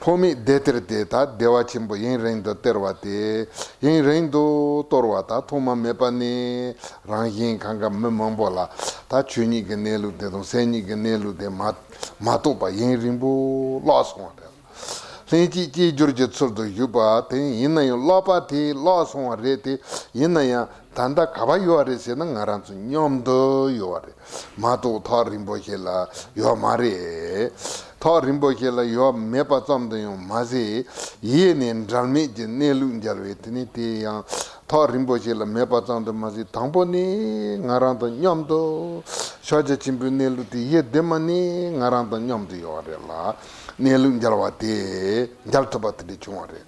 འཕོ་མེད་བདེ་སྟེར་ཏེ་ད་བདེ་བ་ཆེན་པོ་ཡུན་རིང་དུ་སྟེར་བ་དེ། ཡུན་རིང་དུ་སྟོར་བ་ད་ཐོག་མ་མེད་པ་ནས་རང་གཞན་གང་ག་མི་མང་པོ་ལ་ད་ཆོས་ཉིད་ཀྱི་གནས་ལུགས་དེ་དང་སེམས་ཉིད་ཀྱི་གནས་ལུགས་དེ་མ་མ་རྟོགས་པ་ཡུན་རིང་པོ་ལོག་སོང་བ་རེད། ལྷན་ཅིག་སྐྱེས་སྦྱོར་གྱི་ཚུལ་དུ་བཞུགས་པ་དེ་ཡིན་ན་ཡང་ལོག་པ་དེ་ལོག་སོང་བ་རེད་དེ། ཡིན་ན་ཡང་ད་ལྟ་ག་པར་ཡོད་རེད་ཟེར་ན་ང་རང་ཚོ་མཉམ་དུ་ཡོད་རེད། མ་གཏོགས་ཐག་རིང་པོ་ཞིག་ལ་ཡོད་མ་རེད། ཐག་རིང་པོ་ཞིག་ལ་ཡོད་མེད་པ་ཙམ་དུ་ཡང་མ་ཟད། ཡེ་ནས་འབྲལ་མེད་ཀྱི་གནས་ལུགས་མཇལ་བས་དེ་ནི་དེ་ཡང་ཐག་རིང་པོ་ཞིག་ལ་མེད་པ་ཙམ་དུ་མ་ཟད། དང་པོ་ནས་ང་རང་དང་མཉམ་དུ་ཕྱག་རྒྱ་ཆེན་པོའི་གནས་ལུགས་དེ་ཡེ་གདོད་མ་ནས་ང་རང་དང་མཉམ་དུ་ཡོད་རེད་ལ། གནས་ལུགས་མཇལ་བ་དེ་མཇལ་ཐུབ་པ་དེ་འདྲ་བྱུང་བ་རེད།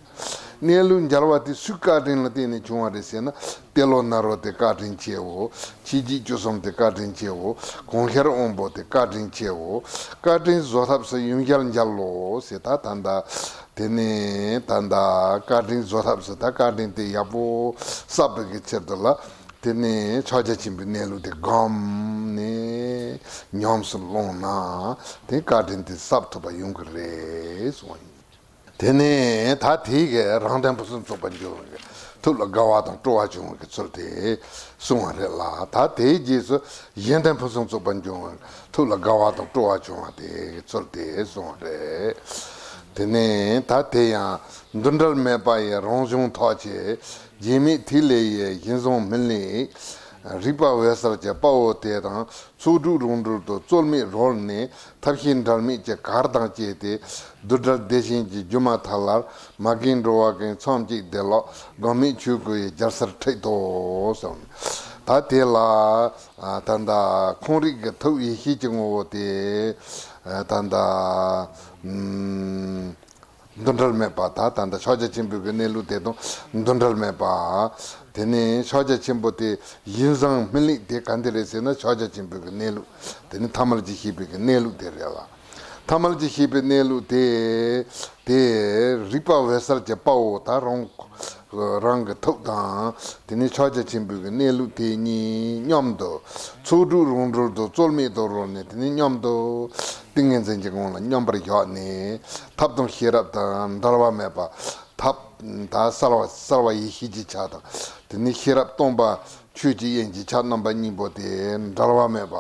གནས་ལུགས་མཇལ་བ་དེ་སུའི་བཀའ་དྲིན་ལ་བརྟེན་ནས་བྱུང་བ་རེད་ཟེར་ན། ཏེ་ལོ་ནཱ་རོ་དེ་བཀའ་དྲིན་ཆེའོ། ཆོས་བརྒྱུད་བཅུ་གསུམ་དེ་བཀའ་དྲིན་ཆེའོ། གོང་ཤར་དབང་པོ་དེ་བཀའ་དྲིན་ཆེའོ། བཀའ་དྲིན་བཟོད་ཐབས་སུ་ཡུམ་ཞལ་མཇལ་ལོ་ཟེར། ད་ད་ལྟ་དེ་ནས་ད་ལྟ་བཀའ་དྲིན་བཟོད་ཐབས་སུ་ད་བཀའ་དྲིན་དེ་ཡག་པོ་བསགས་པའི་གི་ཕྱིར་དུ་ལ། དེ་ནས་ཕྱག་རྒྱ་ཆེན་པོའི་གནས་ལུགས་དེ་བསྒོམས་ནས་ཉམས་སུ་བླངས་ན་དེ་བཀའ་དྲིན་དེ་བསགས་ཐུབ་པ་ཡོང་གི་རེད་གསུངས་པ་ཡིན། དེ་ནས་ད་དེའི་གི་རང་དོན་ཕུན་སུམ་ཚོགས་པར་འགྱུར་བའི་ཐབས་ལ་དགའ་བ་དང་སྤྲོ་བ་བྱུང་བའི་གི་ཚུལ་དེ་གསུངས་པ་རེད་ལ། ད་དེའི་རྗེས་སུ་གཞན་དོན་ཕུན་སུམ་ཚོགས་པར་འབྱུང་བའི་ཐབས་ལ་དགའ་བ་དང་སྤྲོ་བ་བྱུང་བ་དེའི་གི་ཚུལ་དེ་གསུངས་པ་རེད། དེ་ནས་ད་དེ་ཡང་འདུ་འབྲལ་མེད་པ་ཡི་རང་བྱུང་ཐོགས་བཅས། རྗེས་མེད་ཐིག་ལེ་ཡི་བཞིན་བཟང་སྨིན་ལེགས། རིག་པ་འོད་གསལ་གྱི་དཔའ་བོ་དེ་དང་། ཚོགས་དྲུག་རང་གྲོལ་དུ་རྩོལ་མེད་རོལ་ནས། ཐབས་ཤེས་འབྲལ་མེད་ཀྱི་གར་དང་བཅས་ཏེ། འདུ་འབྲལ་བདེ་ཞེན་གྱི་སྒྱུ་མ་ཐལ་བར། མ་རྒན་འགྲོ་བ་ཀུན་མཚམས་གཅིག་བདེ་ལོག། སྒོམ་མེད་ཆོས་སྐུ་ཡི་རྒྱལ་སར་ཁྲིད་དོ་གསུངས། ད་དེ་ལ་ད་ལྟ་ཁོང་རིག་གི་ཐུགས་ཡེ་ཤེས་ཀྱི་ངོ་བོ་དེ་ད་ལྟ་འདུ་འབྲལ་མེད་པ། ད་ད་ལྟ་ཕྱག་རྒྱ་ཆེན་པོའི་གི་གནས་ལུགས་དེ་དང་འདུ་འབྲལ་མེད་པ། དེ་ནས་ཕྱག་རྒྱ་ཆེན་པོ་དེ་བཞིན་བཟང་སྨིན་ལེགས་དེ་ག་འདི་རེད་ཟེར་ན། ཕྱག་རྒྱ་ཆེན་པོའི་གི་གནས་ལུགས་དེ་ནི་ཐ་མལ་གྱིས་ཤེས་པའི་གི་གནས་ལུགས་དེ་རེད་ལ། ཐ་མལ་གྱིས་ཤེས་པའི་གནས་ལུགས་དེ་དེ་རིག་པ་འོད་གསལ་གྱི་དཔའ་བོ་ད་རང་རང་གི་ཐུགས་དང་། དེ་ནས་ཕྱག་རྒྱ་ཆེན་པོའི་གི་གནས་ལུགས་དེ་གཉིས་མཉམ་དུ་ཚོགས་དྲུག་རང་གྲོལ་དུ་རྩོལ་མེད་དུ་རོལ་ནས། དེ་ནས་མཉམ་དུ་ཏིང་ངེ་འཛིན་གྱི་ངང་ལ་མཉམ་པར་བཞག་ནས། ཐབས་དང་ཤེས་རབ་དང་འབྲལ་བ་མེད་པ། ད་གསལ་བ་གསལ་བ་ཡེ་ཤེས་ཀྱི་ཆ་དང་། དེ་ནས་ཤེས་རབ་སྟོང་པ་ཆོས་ཀྱི་དབྱིངས་ཀྱི་ཆ་རྣམ་པ་གཉིས་པོ་དེ་འབྲལ་བ་མེད་པ།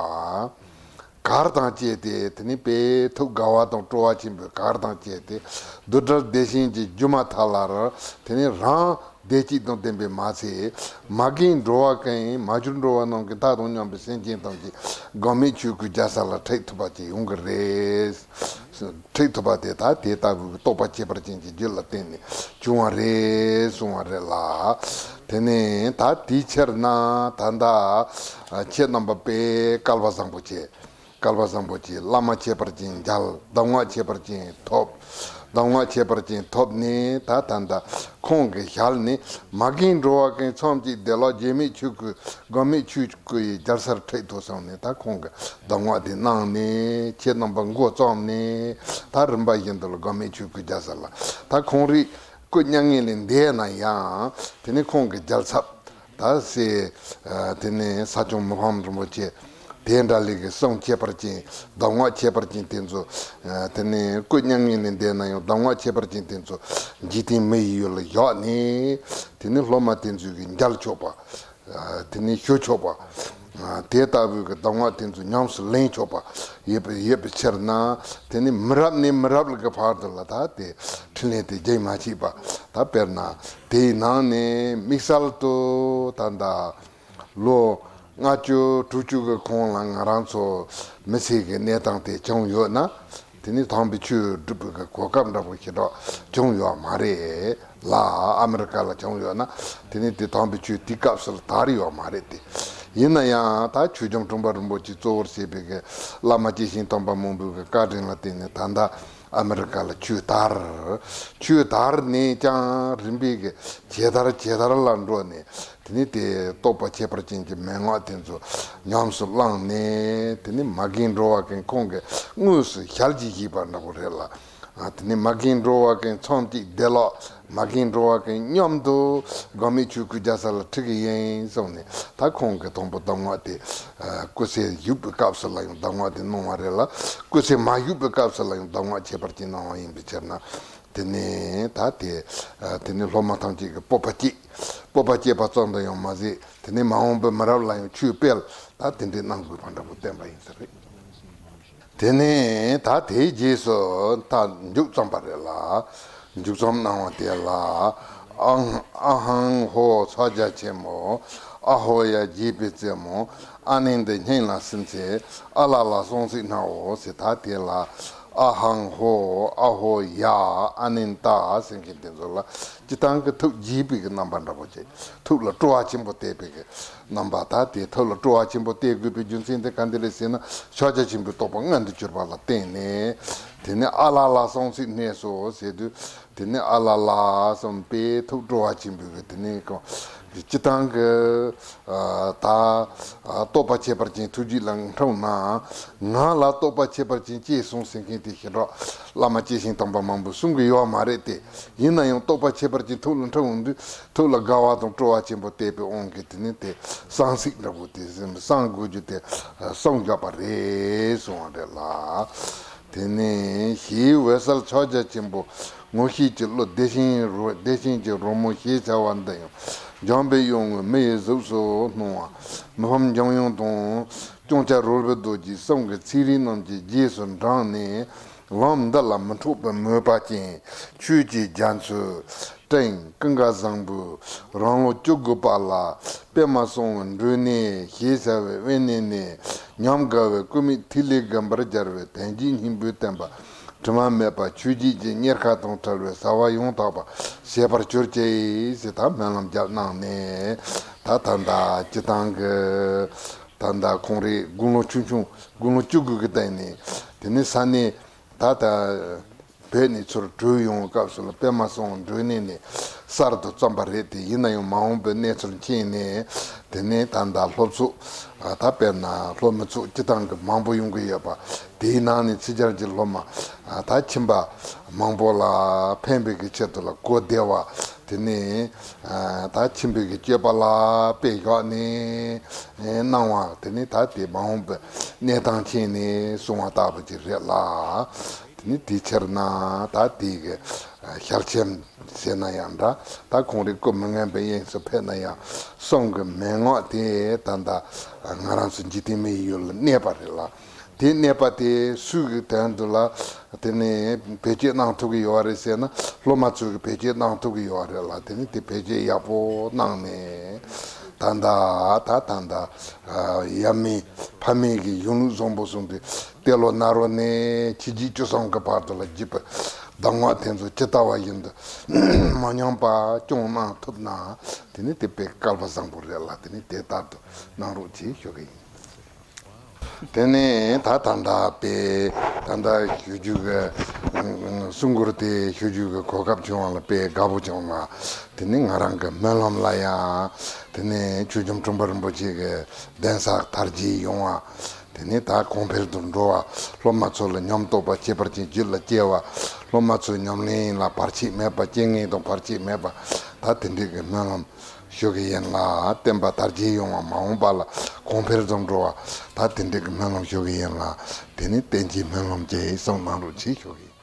གར་དང་བཅས་ཏེ་དེ་ནི་དཔེ་ཐུགས་དགའ་བ་དང་སྤྲོ་བ་ཆེན་པོའི་གར་དང་བཅས་ཏེ། རྡུལ་བྲལ་བདེ་ཆེན་གྱི་སྒྱུ་མ་ཐལ་བར་དེ་ནི་རང་བདེ་སྐྱིད་དང་ལྡན་པའི་མ་ཚད། མ་རྒན་འགྲོ་བ་ཀུན་མ་གྱུར་འགྲོ་བ་རྣམས་ཀྱི་མཐའ་དང་མཉམ་པའི་སེམས་ཅན་ཐམས་ཅད་འགག་མེད་ཆོས་སྐུའི་རྒྱལ་ས་ལ་འཁྲིད་ཐུབ་པ་ཅིག་ཡོང་གི་རེད། འཁྲིད་ཐུབ་པ་དེ་ད་དེ་ལྟ་བུའི་རྟོགས་པ་ཁྱད་པར་ཅན་གྱི་རྒྱུད་ལ་བརྟེན་ནས་བྱུང་བ་རེད་གསུང་བ་རེད་ལ། དེ་ནས་ད་དེའི་ཕྱིར་ན་ད་ལྟ་ཁྱེད་རྣམ་པ་དཔེ་སྐལ་བ་བཟང་པོ་བྱས། སྐལ་བ་བཟང་པོ་བྱས། བླ་མ་ཁྱད་པར་ཅན་མཇལ། གདམས་ངག་ཁྱད་པར་ཅན་ཐོབ། གདམས་ངག་ཁྱད་པར་ཅན་ཐོབ་ནས་ད་ད་ལྟ་ཁོང་གི་ཞལ་ནས་མ་རྒན་འགྲོ་བ་ཀུན་མཚམས་གཅིག་བདེ་ལེགས་འགག་མེད་ཆོས་སྐུ། འགག་མེད་ཆོས་སྐུ་ཡི་རྒྱལ་སར་འཁྲིད་དོ་བསམ་ནས་ད་ཁོང་གི་གདམས་ངག་དེ་གནང་ནས་ཁྱེད་རྣམ་པ་མགོ་བརྩམས་ནས། ད་རིམ་པ་བཞིན་དུ་ལ་འགག་མེད་ཆོས་སྐུའི་རྒྱལ་ས་ལ་ད་ཁོང་རའི་སྐུ་མྱ་ངན་ལས་འདས་ན་ཡང་དེ་ནི་ཁོང་གི་རྒྱལ་ཚབ་ད་སྲས། དེ་ནི་ས་སྐྱོང་མི་ཕམ་རིན་པོ་ཆེ། དེ་འདྲ་ལས་ཀྱི་གསུང་ཁྱད་པར་ཅན། གདམས་ངག་ཁྱད་པར་ཅན་དེ་ཚོ། དེ་ནི་སྐུ་མྱ་ངན་ལས་འདས་ན་ཡང་གདམས་ངག་ཁྱད་པར་ཅན་དེ་ཚོ་འཇིག་རྟེན་མི་ཡི་ཡུལ་ལ་བཞག་ནས། དེ་ནི་སློབ་མ་དེ་ཚོས་ཀྱི་མཇལ་ཆོག་པ། དེ་ནས་ཞུ་ཆོག་པ། དེ་ལྟ་བུའི་གི་གདམས་ངག་དེ་ཚོ་ཉམས་སུ་ལེན་ཆོག་པ་ཡོད་པའི་ཡོད་པའི་ཕྱིར་ན། དེ་ནི་མི་རབས་ནས་མི་རབས་ལ་གི་བར་དུ་ལ་ད་དེ་འཕྲིན་ལས་དེ་རྒྱུན་མ་ཆད་པ། ད་དཔེར་ན་དེའི་ནང་ནས་དམིགས་བསལ་དུ་ད་ལྟ་ལོ་ལྔ་བཅུ་དྲུག་ཅུ་གི་གོང་ལ་ང་རང་ཚོ་མི་ཚེ་གི་གནས་སྟངས་དེ་བྱུང་ཡོད་ན། དེ་ནི་དམ་པའི་ཆོས་སྒྲུབ་པའི་གོ་སྐབས་འདྲ་པོ་ཞེ་དྲག་བྱུང་ཡོད་མ་རེད་ལ། ཨ་མི་རི་ཀ་ལ་བྱུང་ཡོད་ན་དེ་ནི་དེ་དམ་པའི་ཆོས་དེའི་སྐབས་སུ་ལ་དར་ཡོད་མ་རེད་དེ། ཡིན་ན་ཡང་ད་ཆོས་རྒྱལ་དྲུང་པ་རིན་པོ་ཆེ་གཙོ་བོར་བྱས་པའི་གི་བླ་མ་སྐྱེས་ཆེན་དམ་པ་མང་པོའི་གི་བཀའ་དྲིན་ལ་བརྟེན་ནས་ད་ལྟ་ཨ་མི་རི་ཀ་ལ་ཆོས་དར། ཆོས་དར་ནས་ཀྱང་རིམ་པས་གི་ཇེ་དར་ཇེ་དར་ལ་འགྲོ་ནས། དེ་ནི་དེ་རྟོགས་པ་ཁྱད་པར་ཅན་གྱི་མན་ངག་དེ་ཚོ་ཉམས་སུ་བླངས་ནས། དེ་ནི་མ་རྒན་འགྲོ་བ་ཀུན་ཁོང་གིས་དངོས་སུ་ཞལ་གྱིས་བཞེས་པ་འདྲ་པོ་རེད་ལ། དེ་ནི་མ་རྒན་འགྲོ་བ་ཀུན་མཚམས་གཅིག་བདེ་ལེགས། མ་རྒན་འགྲོ་བ་ཀུན་མཉམ་དུ་འགག་མེད་ཆོས་སྐུའི་རྒྱལ་ས་ལ་ཁྲིད་ཀྱི་ཡིན་གསུངས་ནས། ད་ཁོང་གིས་དང་པོ་གདམས་ངག་དེ་སྐུ་ཚེ་བཞུགས་པའི་སྐབས་སུ་ལ་ཡང་གདམས་ངག་དེ་གནང་བ་རེད་ལ། སྐུ་ཚེ་མ་བཞུགས་པའི་སྐབས་སུ་ལ་ཡང་གདམས་ངག་ཁྱད་པར་ཅན་གནང་བ་ཡིན་པའི་ཕྱིར་ན། དེ་ནས་ད་དེ། དེ་ནས་སློབ་མ་ཐམས་ཅད་ཀྱི་སྤོབས་པ་སྐྱེས། སྤོབས་པ་སྐྱེས་པ་ཙམ་དུ་ཡང་མ་ཟད། དེ་ནས་མ་འོངས་པའི་མི་རབས་ལ་ཡང་ཆོས་སྤེལ། ད་དེ་འདྲའི་གནང་དགོས་པ་འདྲ་པོ་བསྟན་པ་ཡིན་ས་རེད། དེ་ནས་ད་དེའི་རྗེས་སུ་ད་མཇུག་རྩོམ་པ་རེད་ལ། མཇུག་རྩོམ་གནང་བ་དེ་ལ། ཨ་ཨ་ཧང་ཧོ་ཕྱག་རྒྱ་ཆེན་མོ། ཨ་ཧོ་ཡ་རྒྱས་པའི་རྩེ་མོ། ཨ་ནནྡ་སྙན་ལ་སིམ་མཚེ། ཨ་ལ་ལ་གསང་ཚིག་སྣང་བོ་ཟེར། ད་དེ་ལ་ཨ་ཧང་ཧོ། ཨ་ཧོ་ཡ། ཨ་ནནྡ་ཟེར་མཁན་དེ་ཚོ་ལ་སྤྱིར་བཏང་གི་ཐུགས་དགྱེས་པའི་གི་རྣམ་པ་འདྲ་པོ་བྱས། ཐུགས་ལ་སྤྲོ་བ་ཆེན་པོ་གཏད་པའི་གི་རྣམ་པ། ད་དེ་ཐུགས་ལ་སྤྲོ་བ་ཆེན་པོ་གཏད་དགོས་པའི་རྒྱུ་མཚན་དེ་ག་འདི་རེད་ཟེར་ན། ཕྱག་རྒྱ་ཆེན་པོའི་རྟོགས་པ་མངོན་དུ་གྱུར་པ་ལ་བརྟེན་ནས། དེ་ནས་ཨ་ལ་ལ་གསང་ཚིག་སྣང་བོ་ཟེར་དུས། དེ་ནས་ཨ་ལ་ལ་གསུངས་པས་ཐུགས་སྤྲོ་བ་ཆེན་པོས་གི། དེ་ནས་ཀོ་སྤྱིར་བཏང་གི་ཨ་ད་ཨ་རྟོགས་པ་ཁྱད་པར་ཅན་ཐུགས་རྗེ་ལ་འཁྲུངས་ན། ང་ལ་རྟོགས་པ་ཁྱད་པར་ཅན་སྐྱེས་སོང་ཟེར་མཁན་དེ་ཞེ་དྲག་བླ་མ་སྐྱེས་ཆེན་དམ་པ་མང་པོས་གསུང་གི་ཡོད་མ་རེད་དེ། ཡིན་ན་ཡང་རྟོགས་པ་ཁྱད་པར་ཅན་ཐུགས་ལ་འཁྲུངས་འོང་དུས། ཐུགས་ལ་དགའ་བ་དང་སྤྲོ་བ་ཆེན་པོ་བསྟན་པའི་དབང་གིས། དེ་ནས་དེ་གསང་ཚིག་འདྲ་པོ་དེ་གསང་དགོས་རྒྱུ་དེ་གསུངས་བཞག་པ་རེད་གསུངས་པ་རེད་ལ། དེ་ནས་ཞེས་འོད་གསལ་ཕྱག་རྒྱ་ཆེན་པོ། ངོ་ཤེས་ཀྱི་བློ་བདེ་ཆེན་རོ། བདེ་ཆེན་གྱི་རོལ་མོ་ཞེས་བྱ་བ་འདི་ཡང་། འཇམ་པའི་དབྱངས་ཀྱིས་མི་ཡི་གཟུགས་སུ་སྣང་བ། མི་ཕམ་འཇམ་དབྱངས་དང་། ལྕང་སྐྱ་རོལ་པའི་རྡོ་རྗེ་གསུམ་གྱི་ཚིག་རིས་རྣམས་ཀྱི་རྗེས་སུ་འབྲངས་ནས། ལམ་འདི་ལ་མི་འཕྲོགས་པའི་མོས་པ་ཅན། ཆོས་ཀྱི་རྒྱ་མཚོའི་སྤྲིན་ཀུན་དགའ་བཟང་པོའི་རང་ལོ་བཅུ་དགུ་པ་ལ། པདྨ་གསང་བའི་མགྲོན་གནས་ཞེས་བྱ་བའི་དབེན་གནས་ནས། ཉམས་དགའ་བའི་སྐུད་མེད་ཐིག་ལེ་དགུམ་པར་སྦྱར་བའི་དལ་འབྱོར་སྙིང་པོའི་བསྟན་པ། དྲི་མ་མེད་པ་ཆོས་བརྒྱད་ཀྱི་གཉེར་ཁ་དང་བྲལ་བའི་བྱ་བ་ཡང་དག་པ་བྱེད་པར་གྱུར་ཅིག་ཟེར། ད་སྨོན་ལམ་རྒྱབ་གནང་ནས། ད་ད་ད་སྤྱིར་བཏང་གི་ད་ད་ཁོང་རེ་དགུང་ལོ་ཆུང་ཆུང་། དགུང་ལོ་བཅུ་དགུ་གི་སྟེང་ནས། དེ་ནས་ས་གནས་ད་ད་བོད་ནས་ཚུར་བྲོས་ཡོང་བའི་སྐབས་སུ་ལ། པདྨ་གསང་བའི་མགྲོན་གནས་ནས་གསར་དུ་བརྩམས་པ་རེད་དེ། ཡིན་ན་ཡང་མ་འོངས་པའི་གནས་ཚུལ་མཁྱེན་ནས། དེ་ནས་ད་ད་སློབ་ཚོགས། ད་དཔེར་ན་སློབ་མི་ཚོགས་སྤྱིར་བཏང་གི་མང་པོ་ཡོང་གི་ཡོད་པ། དེའི་ནང་ནས་ཕྱི་རྒྱལ་གྱི་སློབ་མ་ད་ཁྱིམ་པ་མང་པོ་ལ་ཕན་པའི་གི་ཆེད་དུ་ལ་གོ་བདེ་བ། དེ་ནས་ད་ཁྱིམ་པའི་གི་སྤྱོད་པ་ལ་དཔེ་བཞག་ནས་གནང་བ། དེ་ནས་ད་དེ་མ་འོངས་པའི་གནས་སྟངས་མཁྱེན་ནས་གསུང་བ་ལྟ་བུ་ཅིག་རེད་ལ། དེ་ནི་དེའི་ཕྱིར་ན་ད་དེའི་གི་ཞལ་ཆེམས་ཟེར་ན་ཡང་འདྲ། ད་ཁོང་རའི་སྐུ་མི་མངོན་པའི་དབྱིངས་སུ་ཕེབས་ན་ཡང་གསུང་གི་མན་ངག་དེ་ད་ལྟ་ང་རང་ཚོ་འཇིག་རྟེན་མི་ཡི་ཡུལ་ལ་གནས་པ་རེད་ལ། དེ་གནས་པ་དེ་སུའི་གི་དོན་དུ་ལ་དེ་ནི་བེད་སྤྱོད་གནང་ཐུབ་ཀྱི་ཡོད་རེད་ཟེར་ན། སློབ་མ་ཚོས་གི་བེད་སྤྱོད་གནང་ཐུབ་ཀྱི་ཡོད་རེད་ལ། དེ་ནི་དེ་བེད་སྤྱོད་ཡག་པོ་གནང་ནས། ད་ལྟ་ད་ད་ལྟ་ཡབ་མེས་ཕ་མེས་ཀྱི་གཞུང་ལུགས་བཟང་པོ་གསུངས་ཏེ། ཏེ་ལོ་ནཱ་རོ་ནས་ཕྱི་རྒྱལ་བཅུ་གསུམ་གྱི་བར་དུ་ལ་བརྒྱུད་པའི་གདམས་ངག་དེ་ཚོ་ཇི་ལྟ་བ་བཞིན་དུ་མ་ཉམས་པ་སྐྱོང་གནང་ཐུབ་ན། དེ་ནི་དེ་དཔེ་སྐལ་པ་བཟང་པོ་རེད་ལ། དེ་ནི་དེ་ལྟར་དུ་གནང་རོགས་གྱིས་ཞུ་གི་ཡིན། དེ་ནས་ད་ད་ལྟ་དཔེ་ད་ལྟ་ཞུ་རྒྱུ་གི་གསུང་མགུར་དེ་ཞུ་རྒྱུ་གི་གོ་སྐབས་བྱུང་བ་ལ་དཔེ་དགའ་པོ་བྱུང་ལ། དེ་ནས་ང་རང་གི་སྨོན་ལམ་ལ་ཡང་། དེ་ནས་ཆོས་སྐྱོང་དྲུང་པ་རིན་པོ་ཆེ་གི་གདན་ས་དར་རྒྱས་ཡོང་བ། དེ་ནས་ད་གོང་འཕེལ་དུ་འགྲོ་བ། སློབ་མ་ཚོ་ལ་ཉམས་རྟོགས་པ་ཁྱད་པར་ཅན་རྒྱུད་ལ་སྐྱེ་བ། སློབ་མ་ཚོའི་ཉམས་ལེན་ལ་བར་ཆད་མེད་པ། རྐྱེན་ངན་དང་བར་ཆད་མེད་པ། ད་དེ་འདྲའི་གི་སྨོན་ལམ་ཞུ་གི་ཡིན་ལ། བསྟན་པ་དར་རྒྱས་ཡོང་བ། མ་འོངས་པ་ལ་གོང་འཕེལ་དུ་འགྲོ་བ། ད་དེ་འདྲའི་གི་སྨོན་ལམ་ཞུ་གི་ཡིན་ལ། དེ་ནི་བསྟན་བཅོས་སྨོན་ལམ་གྱི་གསུང་གནང་རོགས་གྱིས་ཞུ་གི་ཡིན།